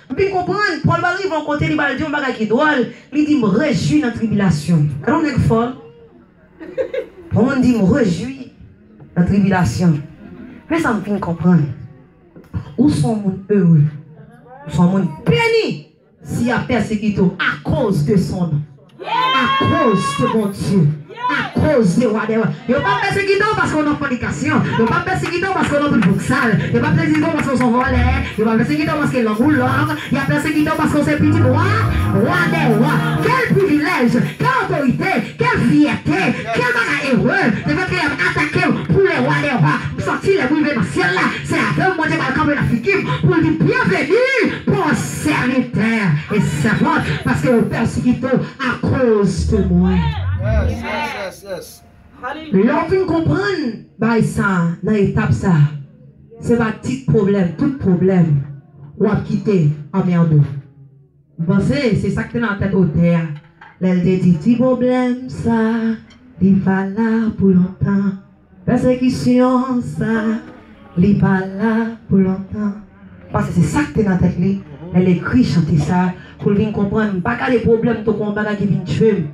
M vin konprann, Pòl pral rive yon kote, li pral di yon bagay ki dwòl, li di, m rejwi nan tribilasyon m. Gade yon nèg fòl. Pou moun di, m rejwi nan tribilasyon. Men sa m fin konprann. Ou se yon moun ere. Ou se yon moun beni si y ap pèsekite w akoz de son non. Akoz de Bondye. Akoz de wa dè wa. Yo p ap pèsekite w paske w nan fònikasyon. Yo p ap pèsekite w paske w nan tout bouk sal. Yo p ap pèsekite w paske w se yon vòlè. Yo p ap pèsekite w paske lang ou long. Y ap pèsekite w paske w se pitit wa, wa dè wa. Kèl privilèj, kèl otorite, kèl fyète, kèl bagay ere, lefètke y ap atake m pou lè wa dè wa. M sòti lè m rive nan syèl la, se avè w Bondye pral kanpe nan figi m pou l di, byenveni, bon sèvitè e sèvant, paske yo pèsekite w akoz de mwen. Yes, yes, yes, yes. Lè w fin konprann bagay sa a, nan etap sa a, se pa ti pwoblèm, tout pwoblèm, w ap kite anmède w. M panse se sa k te nan tèt otè a lè l te di, ti pwoblèm sa, li pa la pou lontan. Pèsekisyon sa, li pa la pou lontan. M panse se sa k te nan tèt li lè l ekri chante sa, pou l vin konprann, m pa gade pwoblèm tankou yon bagay ki vin tchwe m.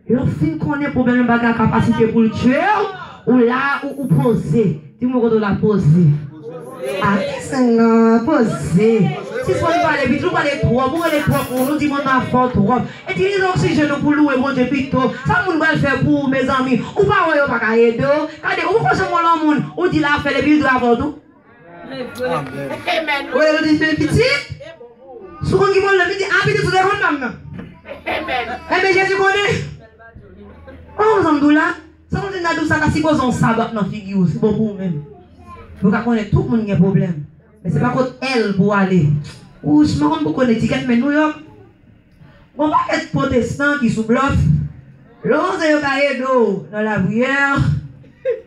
Lè w fin konnen pwoblèm nan pa gen kapasite pou l tchwe w, ou la, ou, ou poze. Di mwen kote w la poze. Ati sèn nan, poze. Sispann pale, pitit ou pale twòp, ou rele twòp moun, ou di moun nan fò twòp. Itilize oksijèn ou pou louwe Bondye pito. Sa moun pral fè pou ou, mezanmi? Ou pa wè yo pa ka ede w? Gade, ou poko janm wè yon moun, ou di l ap fè l epi l dwe avè w tou. Amen. Ou wè yo di, men pitit, si w konn ki pwoblèm, li di, a, pitit, ou te konn nonm nan. Amen. Enben, Jezi konnen. Oh, zanmi, la, sa moun di, n a di w sa ka sipoze yon sabbat nan figi w, se bon pou ou menm. Pou w ka konnen tout moun gen pwoblèm. Men se pa kot èl pou w ale. Ou, si m pa konn pou konnen etikèt, men Nouyòk, gon pakèt pwotestan ki sou blòf. Lè w panse yo ka ede w nan lapriyè,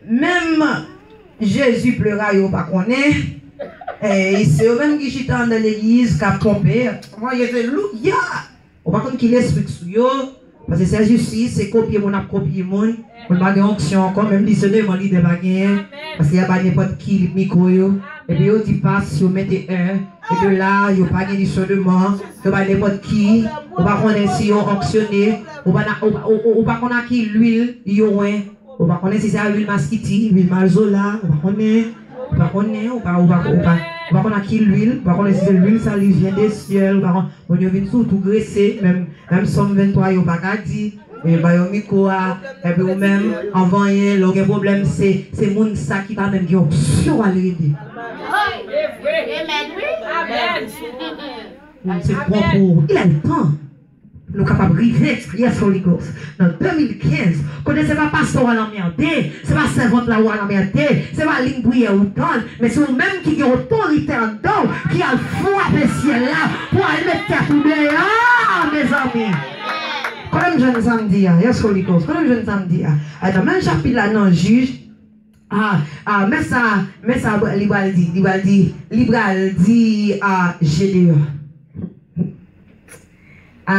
menm Jezi plera yo pa konnen. E se yo menm ki chita anndan legliz k ap twonpe. Mwen, Jezi, louya! Ou pa konn ki lespri k sou yo. Paske sèl jistis se kopye moun ap kopye moun. Moun pa gen onksyon ankò, menm disèneman lidè pa genyen. Paske y a bay nenpòt ki mikwo yo. Epi yo di pas, yo mete en. E de la, yo pa gen disèneman. Yo bay nenpòt ki. Ou pa konnen si yo onksyone. Ou pa na, ou, ou, ou, ou pa konn a ki lwil yo wen. Ou pa konnen si se a lwil maskiti, lwil malzola. Ou pa konnen. Ou pa konnen. Ou pa, ou pa, ou pa, ou pa konn a ki lwil. Ou pa konnen si se lwil sa li vyen de syèl. Ou pa konn. Moun yo vin sou tou grese. Menm, menm Sòm venntwa yo pa ka di. Ou ba yo mikwo a, epi ou menm, anvan anyen, lè w gen pwoblèm, se, se moun sa ki pa menm gen opsyon al rele. Amen, wi. Amen. Moun se bon pou ou. Il est temps. Nou kapab rive, yes, Holy Ghost, nan de mil kenz, kote se pa pastè w al anmède, se pa sèvant la w al anmède, se pa liy priyè ou tann, men se ou menm ki gen otorite anndan w ki al frape syèl la pou al met tèt ou deyò, mezanmi. Kote m jwenn sa m di a? Yes, Holy Ghost. Kote m jwenn sa m di a? Nan menm chapit la, nan Jij, a, a, men sa, men sa li pral di, li pral di, li pral di, a, Jedeyon. A,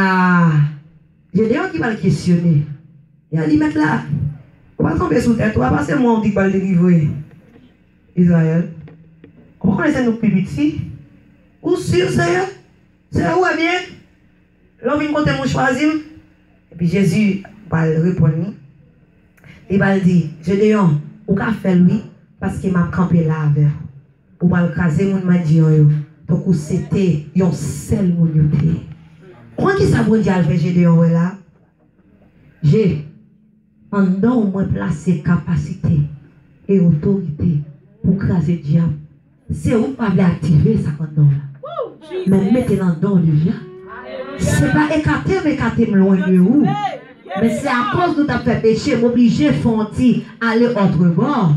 Jedeyon ki pral kesyone. Ya li mèt la. Ou pa tonbe sou tèt ou, apa se mwen ou di k pral delivre Izrayèl? Ou pa konnen se nou k pi piti? Ou si, Seyè? Seyè, ou wè byen? Lè w vin kote m, ou chwazi m? Epi Jezi pral reponn li. Li pral di, Jedeyon, ou ka fè l wi, paske m ap kanpe la avè w. Ou pral kraze moun Madian yo, tankou se te yon sèl moun yo te ye. Konn kisa Bondye al fè Jedeyon wè la? Je, anndan w mwen plase kapasite e otorite pou kraze dyab. Se ou k pa vle aktive sa k anndan w la. Men m mete l anndan w deja. Se pa ekate m, ekate m lwen de ou. Men se akoz nou t ap fè peche, m oblije fè yon ti ale òtrebò.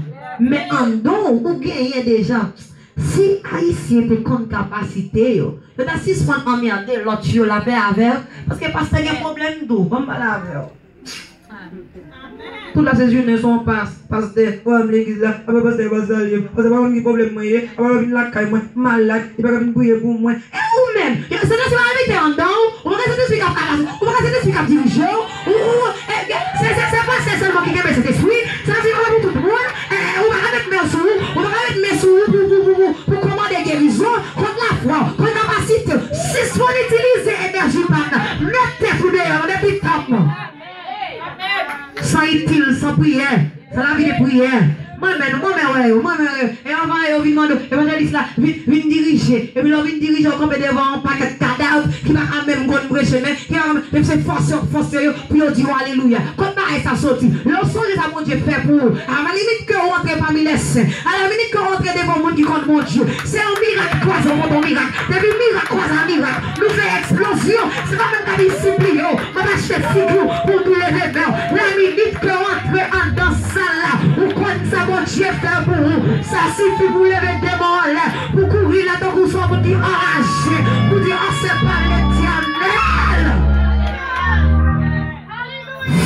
Men anndan w, ou genyen deja. Si Ayisyen te konn kapasite yo, yo ta sispann anmède lòt yo, lapè avè w, paske pastè gen pwoblèm tou, ban m pale avè w. Tout la se jounen se yon pas, pastè, pwoblèm legliz la, apa pastè pa salye m, pastè pa konn ki pwoblèm mwen ye, apa l vin lakay mwen, malad, li pa ka vin priye pou mwen. E ou menm, Sentespri pa abite anndan w, ou pa gen Sentespri k ap, ou pa gen Sentespri k ap dirije w, ou, ou, e, se, se, se pastè sèlman ki kenbe Sentespri, Sentespri pa pou tout moun, e, ou pa ka met men sou ou, ou pa ka met men sou ou pou, pou, pou, pou, pou kòmande gerizon, kont lafwa w, kont kapasite w, sispann itilize enèji pa m nan, met tèt ou deyò, nan depi tanp. San itil, san priyè, san lavi de priyè. Mwen menm, mwen menm wè yo, mwen menm wè yo. E anvan yo vin mande w, evanjelis la, vin, vin dirije. Epi lè w vin dirije, w kanpe devan yon pakèt kadav ki pa ka menm konn preche, men ki pa ka menm, epi se fòse yo, fòse yo pou yo di w alelouya. Kot bagay sa soti? Lè w sonje sa Bondye fè pou ou, alalimit ke w antre pami lèsen, alalimit ke w antre devan moun ki konn Bondye, se yon mirak k kwaze w kontre yon mirak. Depi mirak kwaze a mirak, nou fè eksplozyon. Se pa menm k ap sipliye w, m ap achte figi w pou w leve men w. Laminit ke w antre anndan sal la, ou konn sa Bondye fè pou ou. Sa sifi pou w leve de men w anlè, pou w kouri la tankou se yon moun ki anraje, pou w di, "An, se pa Letènèl."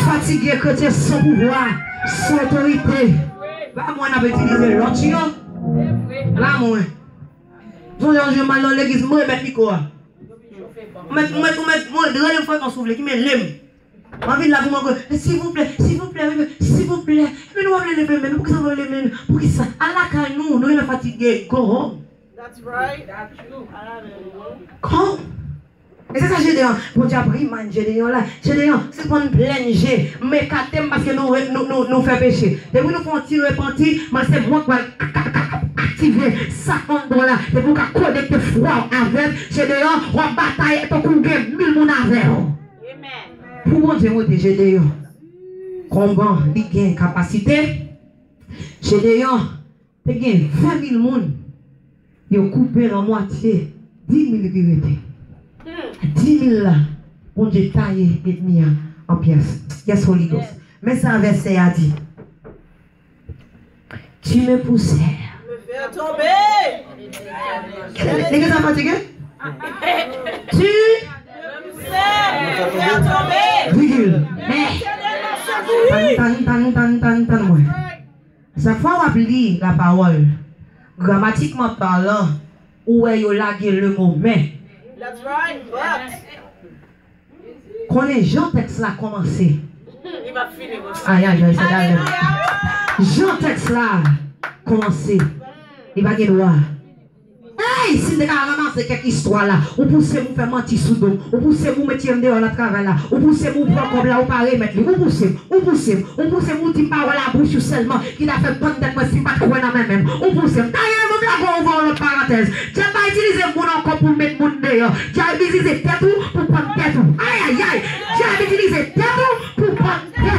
Fatige kretyen san pouvwa, san otorite. Pa mwen n ap itilize lòt yo. Pa mwen. Sonje yon jou m al nan legliz, m remèt mikwo a. Ou mèt, ou mèt, ou mèt, mwen, rele m frekan si w vle, ki men lem. M anvi la pou mwen, silvouplè, silvouplè, silvouplè. Men nou pa vle leve men nou, poukisa nou pa vle leve men nou? Poukisa? Al lakay nou, nou renmen fatige, go home. That's right. Go home. E se sa Jedeyon, Bondye ap remind Jedeyon la. Jedeyon, sispann plenn je, m ekate m paske nou, nou, nou, nou fè peche. Depi nou fè yon ti repanti, men se mwen k pral ka, ka, ka, aktive sa anndan w la. Depi w ka konekte fwa w avè m, Jedeyon, w ap batay tankou w gen mil moun avè w. Pou Bondye monte Jedeyon, konbyen li gen kapasite, Jedeyon, te gen ven mil moun, yo koupe l an mwatye, dis mil ki rete. Dis mil la, Bondye taye ènmi an an pyès. Yes, Holy Ghost. Men sa vèsè a di. Tu me pousses. Me faire tomber. Nèg sa fatige? Tu. Me pousser. Me faire tomber. Virgule. Mais. Tann, tann, tann, tann, tann, tann mwen. Chak fwa w ap li lapawòl, gramatikman palan, ou wè yo lage le mo men. That's right. But. Konnen jan tèks la kòmanse. Li p ap fini konsa. Ayayay, se talè. Jan tèks la kòmanse, li pa gen dwa. Ey, si m te ka ranmase kèk istwa la, ou pouse m ou fè manti sou do m, ou pouse m ou mete m deyò nan travay la, ou pouse m ou pran kòb la, ou pa remèt li, ou pouse m, ou pouse m, ou pouse m ou di m pawòl a bouch ou sèlman ki ta fè m pann tèt mwen si m pa t kwè nan men menm, ou pouse m. Dayè, m ap lage w ouvè yon lòt parantèz. Dyab pa itilize moun ankò pou l met moun deyò. Dyab itilize tèt ou pou pann tèt ou. Ayayay! Dyab itilize tèt ou pou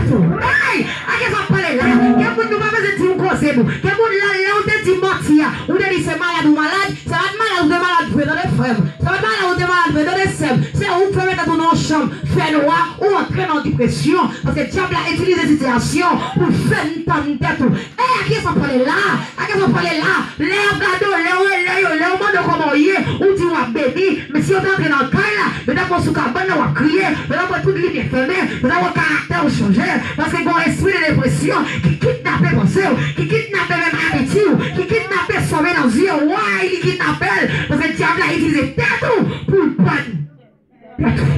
Hey! A kiyès w ap pale la? Gen moun nou pa bezwen di w koze nou. Gen moun la, lè w te di manti a, ou te di se malad ou malad, se pa t malad ou te malad vre, tande frè m. Se pa t malad ou te malad vre, tande sè m. Se ou k fèmen tèt ou nan yon chanm fènwa, ou antre nan depresyon, paske dyab la itilize sitiyasyon pou l fè n tann tèt ou. E a kiyès w ap pale la? A kiyès w ap pale la? Lè y ap gade w, lè yo, lè yo, lè yo mande w kòman w ye, ou di w ap beni. Men si yo te antre nan kay la, yo t ap wè w sou kabann nan w ap kriye, yo t ap wè tout limyè fèmen, yo t ap wè karaktè w chanje. Paske gen yon espri de depresyon ki kidnape panse w, ki kidnape menm apeti w, ki kidnape sòmèy nan zye w. Why li kidnape l? Paske dyab la itilize tèt ou pou l pran tèt ou.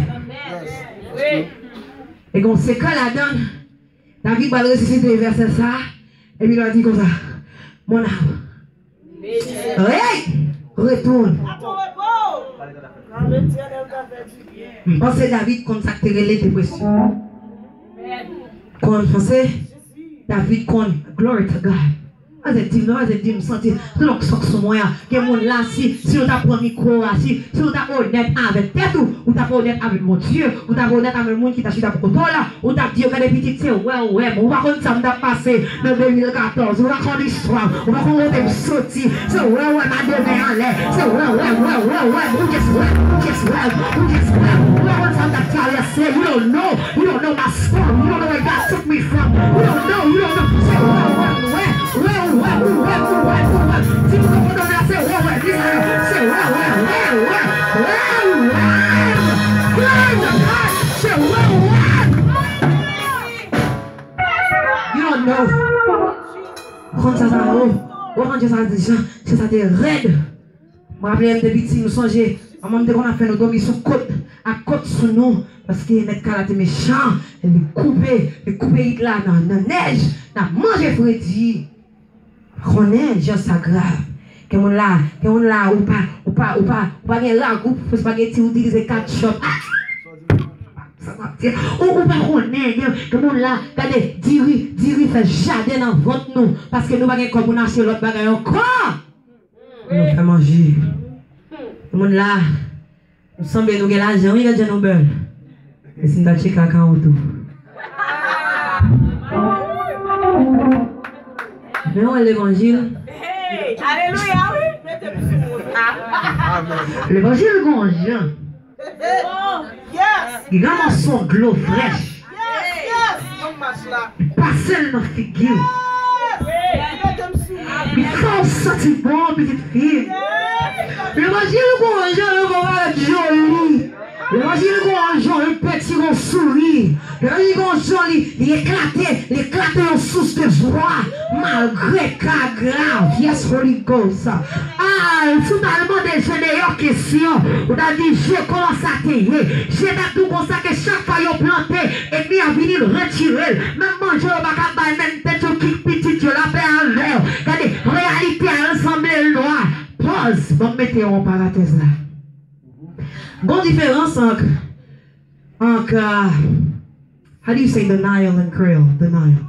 E gen yon sekrè ladan l. David pral resisite vèsè sa a, epi l va di konsa, mon âme, hey, retourne. M panse David konn sa k te rele depresyon. Konn panse David konn, glory to God. Azè di m non, azè di m santi se lòk sòk sou mwen an. Gen moun la, si, si nou ta pran mikwo a, si, si nou ta onèt avèk tèt ou, ou ta onèt avèk Bondye, ou ta onèt avèk moun ki ta chita bò kote w la, ou ta di yo, gade pitit, se wè w wè m. Ou pa konn sa m t ap pase nan de mil katòz, ou pa konn istwa m, ou pa konn kote m soti, se wè w wè m a de men anlè, se wè w wè m, wè w wè m, who just wè m, who just wè m, who just wè m. Ou pa konn sa m t ap travèse, you don't know, you don't know my story, you don't know where God took me from, you don't know, you don't know, se wè w wè m, wè. Wè, wè, wè, wè, wè, wè, wè. Di pou kote w la, se wè, wè, di sa yo. Se wè, wè, wè, wè, wè, wè. Glory to God. Se wè, wè. You don't know. Konn sa sa yo. Ou konn sa sa di, jan, jan sa te rèd. M raple lè m te piti, m sonje, manman m te konn ap fè nou dòmi sou kot, ak kot sou nou, paske mèt kay la te mechan, li koupe, li koupe it la nan, nan nèj, n ap manje fredi. Konnen jan sa grav. Gen moun la, gen moun la, ou pa, ou pa, ou pa, ou pa gen ragou, ou pa gen ti, ou itilize katchòp. Ah! Sa m ap di, ou, ou pa konnen, gen, gen moun la, gade, diri, diri fè jaden nan vant nou, paske nou pa gen kòb pou n achte lòt bagay ankò. Nou fè manje. Moun la, nou sanble nou gen lajan, wi, gad jan nou bèl. E si n ta tcheke akawont ou? Men yon levanjil. Hey, alelouya, wi. Levanjil gon jan. Li ranmase yon dlo frèch. Li pase l nan figi w. Li fè w santi bon, pitit fi. Levanjil gon jan, yo gon parèt joli. Levanjil gon jan, yo penti gon souri. Levanjil gon jan, li, li eklate, li eklate yon sous de jwa, malgre ka grav. Yes, Holy Ghost. Ah, si w ta al mande je deyò kesyon, ou ta di je kòman sa te ye. Je ta di w konsa ke chak fwa yo plante, ènmi an vini l retire l. Menm manje yo pa ka bay, menm tèt yo kik pitit yo, lapè avè w. Gade, reyalite a l sanble l nwa. Pòz, ban m mete yon parantèz la. Gon diferans ant, ant, ah, how do you say denial and Creole? Denial.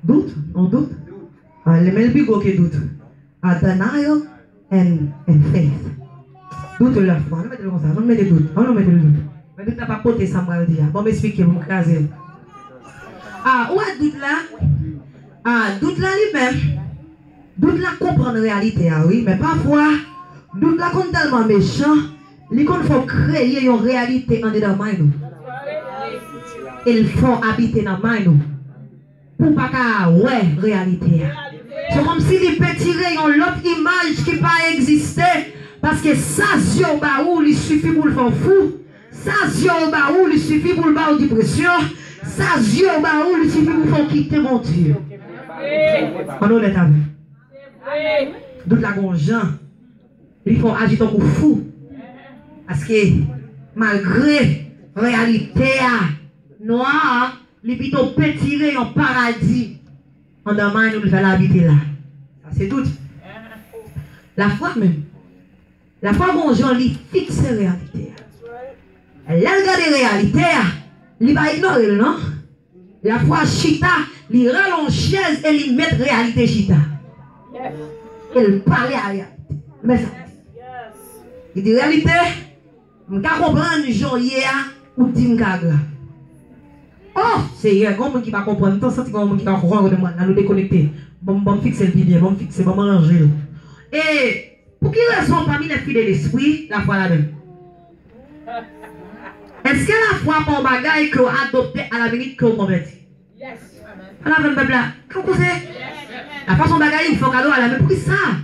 Dout? On dout? Ah, men l pi gwo ke dout. A denial and, and faith. Doute lafwa. Ann mete l konsa. Ann mete dout. Ann mete l dout. Men dout la p ap pote sa m pral di a. Bon, m eksplike pou m kraze l. A, ou wè dout la? A, dout la li menm. Dout la konprann reyalite a, wi. Men pafwa, dout la konn tèlman mechan, li konn fè w kreye yon reyalite andedan mind ou. E l fè w abite nan mind ou. Pou w pa ka wè reyalite a. Se kòmsi li pentire yon lòt imaj ki pa egziste, paske sa zye w ba ou, li sifi pou l fè w fou. Sa zye w ba ou, li sifi pou l ba w depresyon. Sa zye w ba ou, li sifi pou fè w kite Bondye. Ann onèt avè m. Dout la gon jan. Li fè w aji tankou fou. Paske, malgre reyalite a nwa, li pito pentire yon paradi anndan mind ou, li fè l abite la. Sa se dout. Lafwa menm. Lafwa gon jan li fikse reyalite a. Lè l gade reyalite a, li pa ignore l non. Lafwa chita, li rale yon chèz e li met reyalite chita. E l pale a reyalite. Men sa. Li di reyalite, m ka konprann jan w ye a, ou di m ka grav. Oh, Seyè, gen yon moun ki pa konprann, m santi gen yon moun ki pa konprann kote m pral la, nou dekonekte. Ban m, ban m fikse l pi byen, ban m fikse, ban m ranje l. E pou ki rezon pami les fruits de l'esprit, lafwa ladan l? Èske lafwa pa yon bagay ke w adopte a la minit ke w konvèti? Pale avè m, pèp la. Kan koze? Lafwa se yon bagay, li fè w kado a la, men poukisa?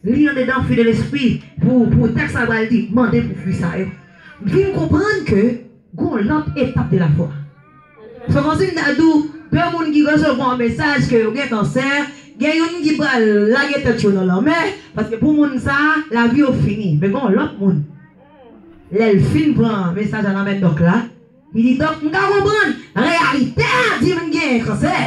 Li andedan fruits de l'esprit, pou, pou tèks la pral di, mande pou fwi sa yo. Vin konprann ke gon lòt etap de lafwa. Se kòmsi m ta di w, de moun ki resevwa yon mesaj ke yo gen kansè, gen youn ki pral lage tèt yo nan lanmè, paske pou moun sa a, lavi yo fini. Men gen yon lòt moun, lè l fin pran mesaj la nan men dòk la, li di, dòk, m ka konprann, reyalite a di m genyen kansè.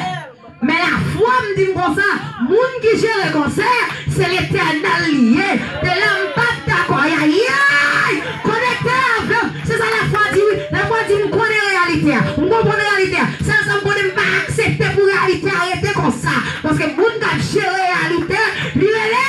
Men lafwa m di m konsa, moun ki jere kansè, se Letènèl li ye. E la m p ap dakò. Ayayay! Konekte avè m. Se sa lafwa di wi. Lafwa di m konnen reyalite a. M konprann reyalite a. Sèl sa m konnen, m pa aksepte pou reyalite a rete konsa. Paske moun k ap jere reyalite, li rele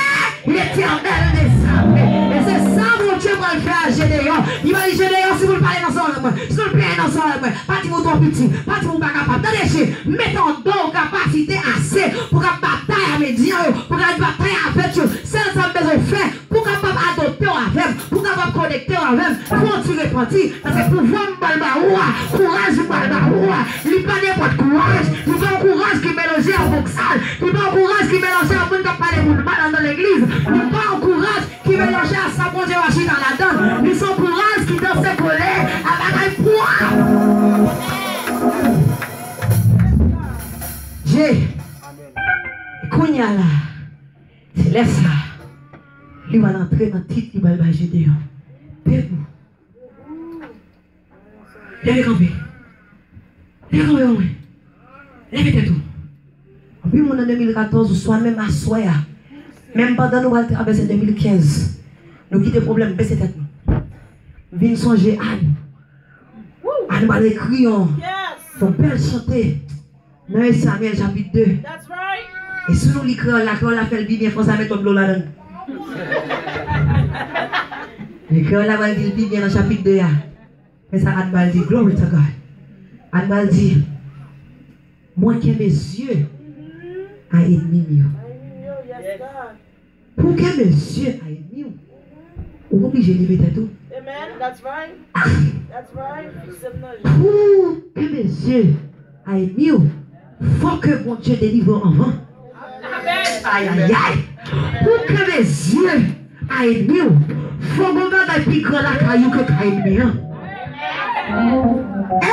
Letènèl dèzame. E se sa Bondye pral fè a Jedeyon. Li pral di Jedeyon, si pou l pale nan zòrèy mwen, si pou l peye nan zòrèy mwen, pa di m ou twò piti, pa di m ou pa kapab. Tande, Jide, mete anndan w kapasite ase pou w kab batay a Medyan yo, pou w kab batay avèk yo. Sèl sa m bezwen fè, pou w kapab adopte w avè m, pou w kapab konekte w avè m, fè w ti repanti. Paske pouvwa m pral ba ou a, kouraj m pral ba ou a, li pa nenpòt kouraj, li pa yon kouraj ki melanje a boksal, li pa yon kouraj ki melanje a moun k ap pale moun mal anndan legliz, li pa yon kouraj ki melanje a sa Bondye va chita ladan l, li se yon kouraj ki danse kole a bagay pwòp. Je, kounye a la, se lè sa, li pral antre nan tit li pral bay Jedeyon. Debout. Leve kanpe. Leve kanpe pou mwen. Leve tèt ou. Anpil moun nan de mil katòz, oswa menm aswè a, menm pandan nou pral travèse de mil kenz, nou kite pwoblèm bese tèt nou. Vin sonje Ann. Ann pral ekri yon, yon bèl chante. Nan Samyèl chapit de. E si nou li kreyòl la, kreyòl la fè l pi byen, fò sa met twòp dlo ladan l. Men kreyòl la pral di l pi byen nan chapit de a. Men sa Ann pral di, glory to God. Ann pral di, mwen kenbe zye a ènmi m yo. Pou w kenbe zye a ènmi w, ou oblije leve tèt ou. Pou w kenbe zye a ènmi w, fò ke Bondye delivre w anvan. Ayayay! Pou w kenbe zye a ènmi w, fò gon bagay pi gran lakay ou ke kay ènmi an.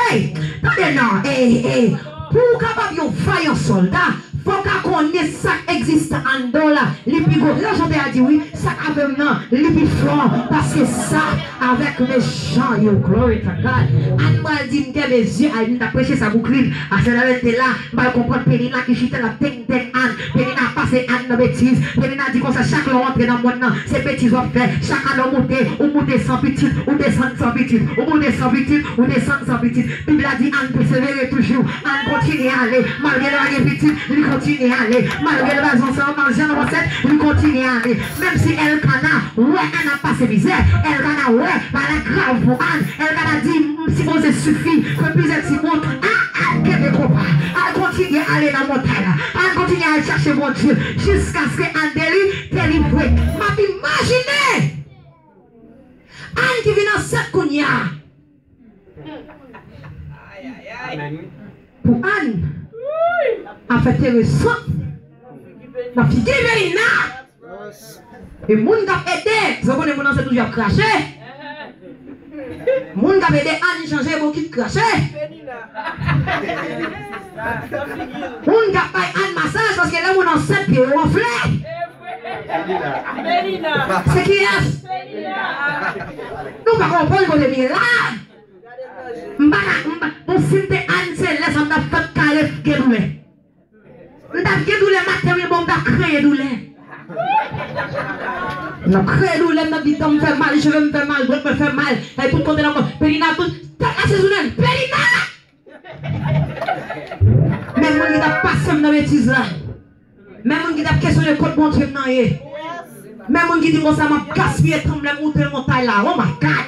Ey! Tande non! Ey, ey! Pou w kapab yon vayan sòlda, fò w ka konnen sa k egziste anndan w la, li pi gwo. Lè chante a di wi, sa k avè m nan, li pi fò pase sa avèk mechan yo. Glory to God. Ann pral di m kenbe zye a ènmi m, t ap preche sa Brooklyn. Aswè la lè l te la, m pral konprann Penina ki chita l ap teng teng Ann. Penina pase Ann nan betiz. Penina di konsa, chak lè w antre nan mond nan, se betiz w ap fè. Chak ane w moute, ou moute san pitit, ou desann san pitit, ou moute san pitit, ou desann san pitit. Bib la di Ann pèsevere toujou. Ann kontinye ale. Malgre l pa gen pitit, li kontinye ale. Malgre l pa janm ansent, li kontinye ale. Menm si Elkana wè Ann ap pase mizè, Elkana wè bagay la grav pou Ann. Elkana di, m sipoze sifi ke plizyè timoun. A, Ann kenbe konpa. Ann kontinye ale nan montay la. Ann kontinye al chache Bondye jiskaske Ann deli-, delivre. M ap imajine Ann ki vin ansent kounye a. Pou Ann ap fè tere sant nan figi Penina. E moun k ap ede, se konnen moun ansent toujou ap krache. Moun k ap ede Ann chanje bokit krache. Moun k ap bay Ann masaj, paske lè moun ansent pye yo anfle. Se kiyès? Nou pa konprann kote m ye la. M pa ka, m pa, bon, si m te Ann, se lè sa m t ap fèk kare gen doulè. M t ap gen doulè maten wi, bon, m t ap kreye doulè. M t ap kreye doulè, m t ap di dan m fè mal, cheve m fè mal, dwèt mwen fè mal, ay tout kote nan kò. Penina tout, tèt la se jounen, Penina! Men moun ki t ap pase m nan betiz la. Men moun ki t ap kesyone kot Bondye m nan ye. Men moun ki di m konsa m ap gaspiye tan m lè m moute montay la. Oh my God!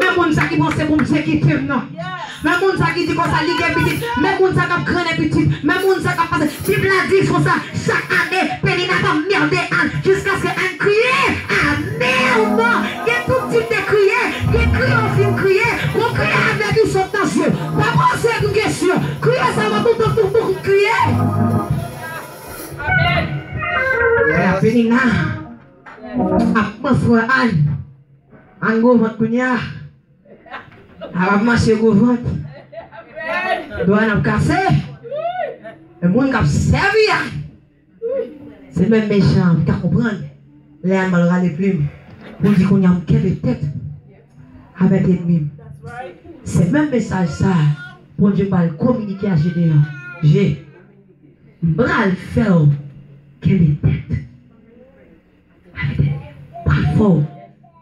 Men moun sa ki panse pou m se kite m nan. Men moun sa ki di konsa li gen pitit, men moun sa k ap grennen pitit, men moun sa k ap pase. Bib la di konsa, chak ane, Penina t ap mède Ann jiskaske Ann kriye, amèman. Gen tout tip de kriye, gen kriye w fin kriye, gon kriye avèk yon sot nan zye. Pa poze m kesyon, kriye sa w ap tout, tout, tout, tout kriye. Penina ap pran frè Ann. Ann gwo vant kounye a. Ap ap mache gwo vant. Do a n ap kase. E moun k ap sèvi a. Se menm mechan an, ka konprann. Lè a m al rale plim. Pou l di kounye a m kenbe tèt avèk ènmi m. Se menm mesaj sa a Bondye pral kominike a Jedeyon. Je, m pral fè w kenbe tèt. Pral fè w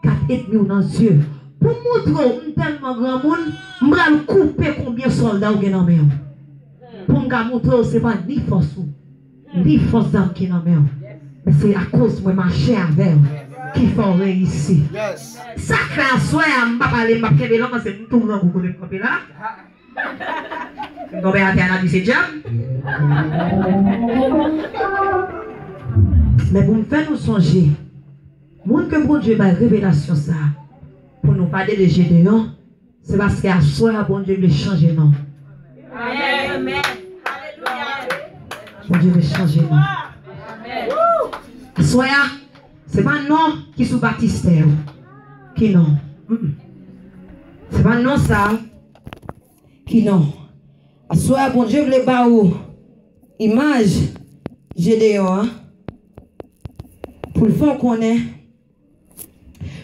kat ènmi w nan zye. Pou m montre w m tèlman granmoun, m pral koupe konbyen sòlda w gen nan men w. Pou m ka montre w se pa ni fòs ou, ni fòs zam ki nan men w. Men se akoz mwen mache avè w ki fè w reyisi. Sa k fè aswè a m pa pale, m p ap kenbe long, paske m tou grangou kote m kanpe la. M tonbe atè a, n ap di se dyab. Men pou m fè nou sonje, moun ke Bondye bay revelasyon sa a, pou nou pa rele Jedeyon, se paske aswè a Bondye vle chanje non. Amèn. Bondye vle chanje non. Aswè a, se pa non ki sou batistè yo. Ki non? Mm-mm. Se pa non sa a. Ki non? Aswè a, Bondye vle ba ou imaj Jedeyon an, pou l fè w konnen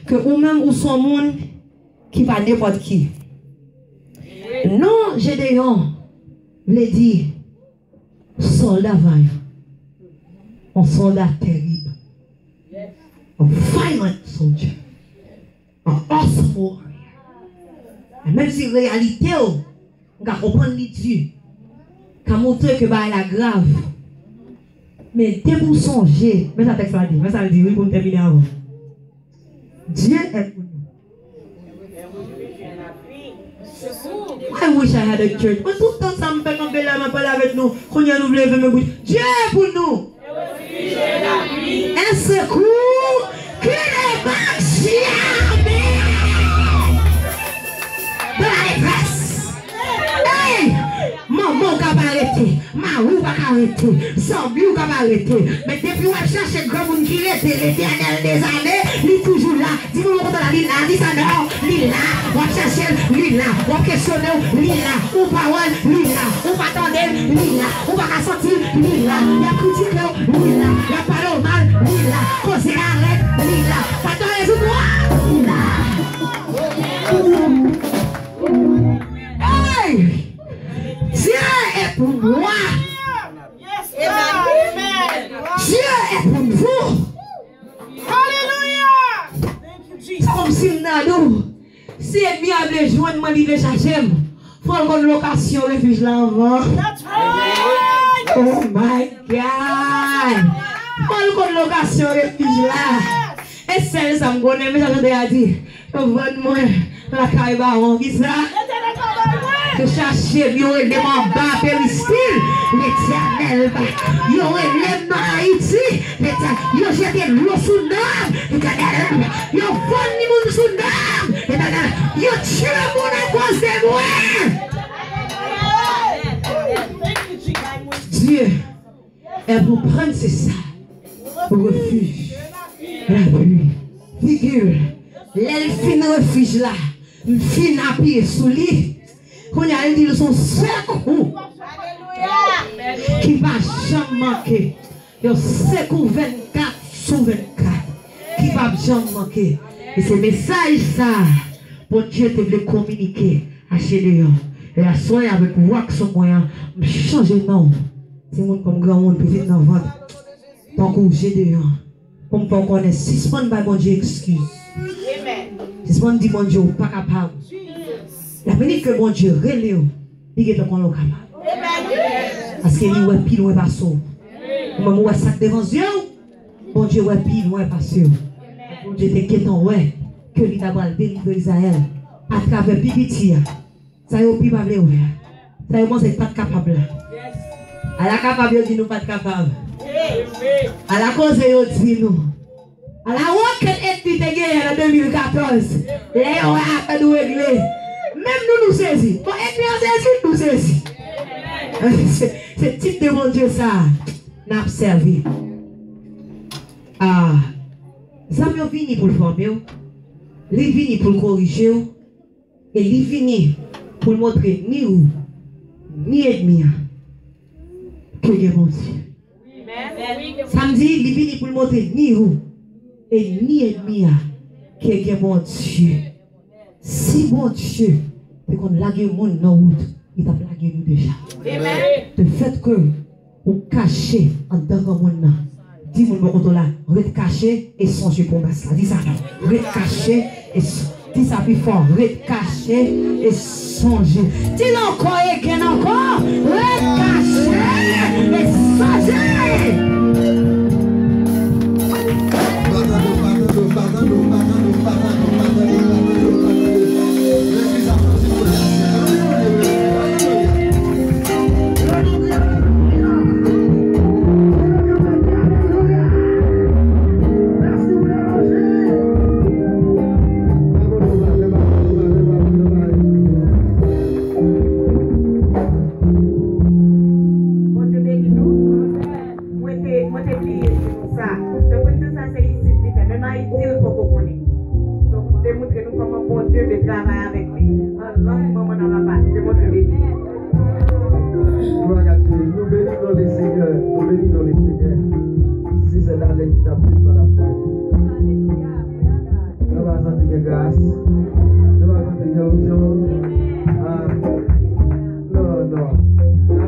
ke ou menm ou se yon moun ki pa nenpòt ki. Non Jedeyon vle di sòlda vayan, yon sòlda tèrib, a violent soldier. An awesome warrior. Menm si reyalite w, m ka konprann li di, ka montre ke bagay la grav. Men depi w sonje, men sa tèks la di, men sa l di, wi, pou m tèmine avan. Dieu est pour nous. I wish I had a church. Mwen tout tan sa m fè kanpe la, m ap pale avèk nou. Kounye a nou vle leve men bouch. Dieu est pour nous. Un secours qui ne manque jamais. Dans la détresse. Hey! Manman w ka pa rete, mari w pa ka rete, zanmi w ka pa rete. Men depi w ap chache granmoun ki rete, Letènèl dezame, li toujou la. Di moun kote la, li la, di sa non, li la. W ap chache l, li la. W ap kesyone w, li la. Ou pa wè l, li la. Ou pa tande l, li la. Ou pa ka santi l, li la. Y ap kritike w, li la. Y ap pale w mal, li la. Koze a rèd, li la. Patnè rezoud ou, li la. Hey! Dieu est pour moi. Dieu est pour vous. Alelouya! Se kòmsi m ta di w, si ènmi a vle jwenn mwen, li vle chache m, fò l konn lokasyon refij la anvan. Oh my God! Fò l konn lokasyon refij la. E sèl sa m konnen, men sa chante a di. Yo vann mwen lakay bawon, kisa? Yo chache m, yo rele m anba peristil. Letènèl pa. Yo rele m nan Ayiti. Letènèl, yo jete dlo sou non m. Letènèl, yo vann moun sou non m. Letènèl, yo tye moun akoz de mwen. Dieu est pour prendre, c'est ça. Refuge, la pluie, figure. Lè l fin refij la, m fin apiye sou li. Kounye a, l di l se yon sekou ki pa janm manke. Yon sekou vennkat sou vennkat ki p ap janm manke. E se mesaj sa a Bondye te vle kominike a Jedeyon. E aswè a, avèk vwa k sou mwen an, m chanje non w. Timoun kòm granmoun, pitit nan vant. Tankou Jedeyon. Pou m fè w konnen, sispann bay Bondye ekskiz. Sispann di Bondye ou pa kapab. Laminit ke Bondye rele w, li gentan konnen w kapab. Paske li wè pi lwen pase w. Ou menm ou wè sa k devan zye w, Bondye wè pi lwen pase w. Bondye te gentan wè ke li ta pral delivre Izrayèl atravè pi piti a. Sa yo pi pa vle wè a. Sa yo panse pa t kapab la. Ala kapab yo di nou pa t kapab. Ala koze yo di nou. Ala wòkèt ènmi te genyen an de mil katòz. Lè yo wè afè nou regle. Menm nou, nou sezi. Bon, ènmi an sezi, nou sezi. Se, se tip de Bondye sa a n ap sèvi. Ah, zam yo vini pou l fòme w. Li vini pou l korije w. E li vini pou l montre ni ou, ni ènmi an, ke gen Bondye. Sa m di, li vini pou l montre ni ou, e ni ènmi an, ke gen Bondye. Si Bondye te konn lage moun nan wout, li t ap lage nou deja. Amen. Le fait que ou kache anndan granmoun nan, di moun bò kote w la, ret kache e sonje pwomès la. Di sa non. Ret kache e s- Di sa pi fò. Ret kache e sonje. Di l ankò, again ankò. Ret kache e sonje. Pa tande w, pa tande w, pa tande w, pa tande w, pa tande w, pa tande w, pa tande w, pa tande w. Legliz ap santi koze a. Alelouya. Bondye beni nou. Mwen te, mwen te bliye di nou sa. Se Prince sa se isit li fè. Menm Ayiti l poko konnen. Donk, m te montre nou kòman Bondye vle travay avèk li. An lang manman n ap pale. Ke Bondye beni. Glwa a Dye. Nou beni non Lesenyè. Nou beni non Lesenyè. Si se sèl alèk ki t ap vin pa t ap fè. Nou pa santi gen gras. Nou pa santi gen onksyon.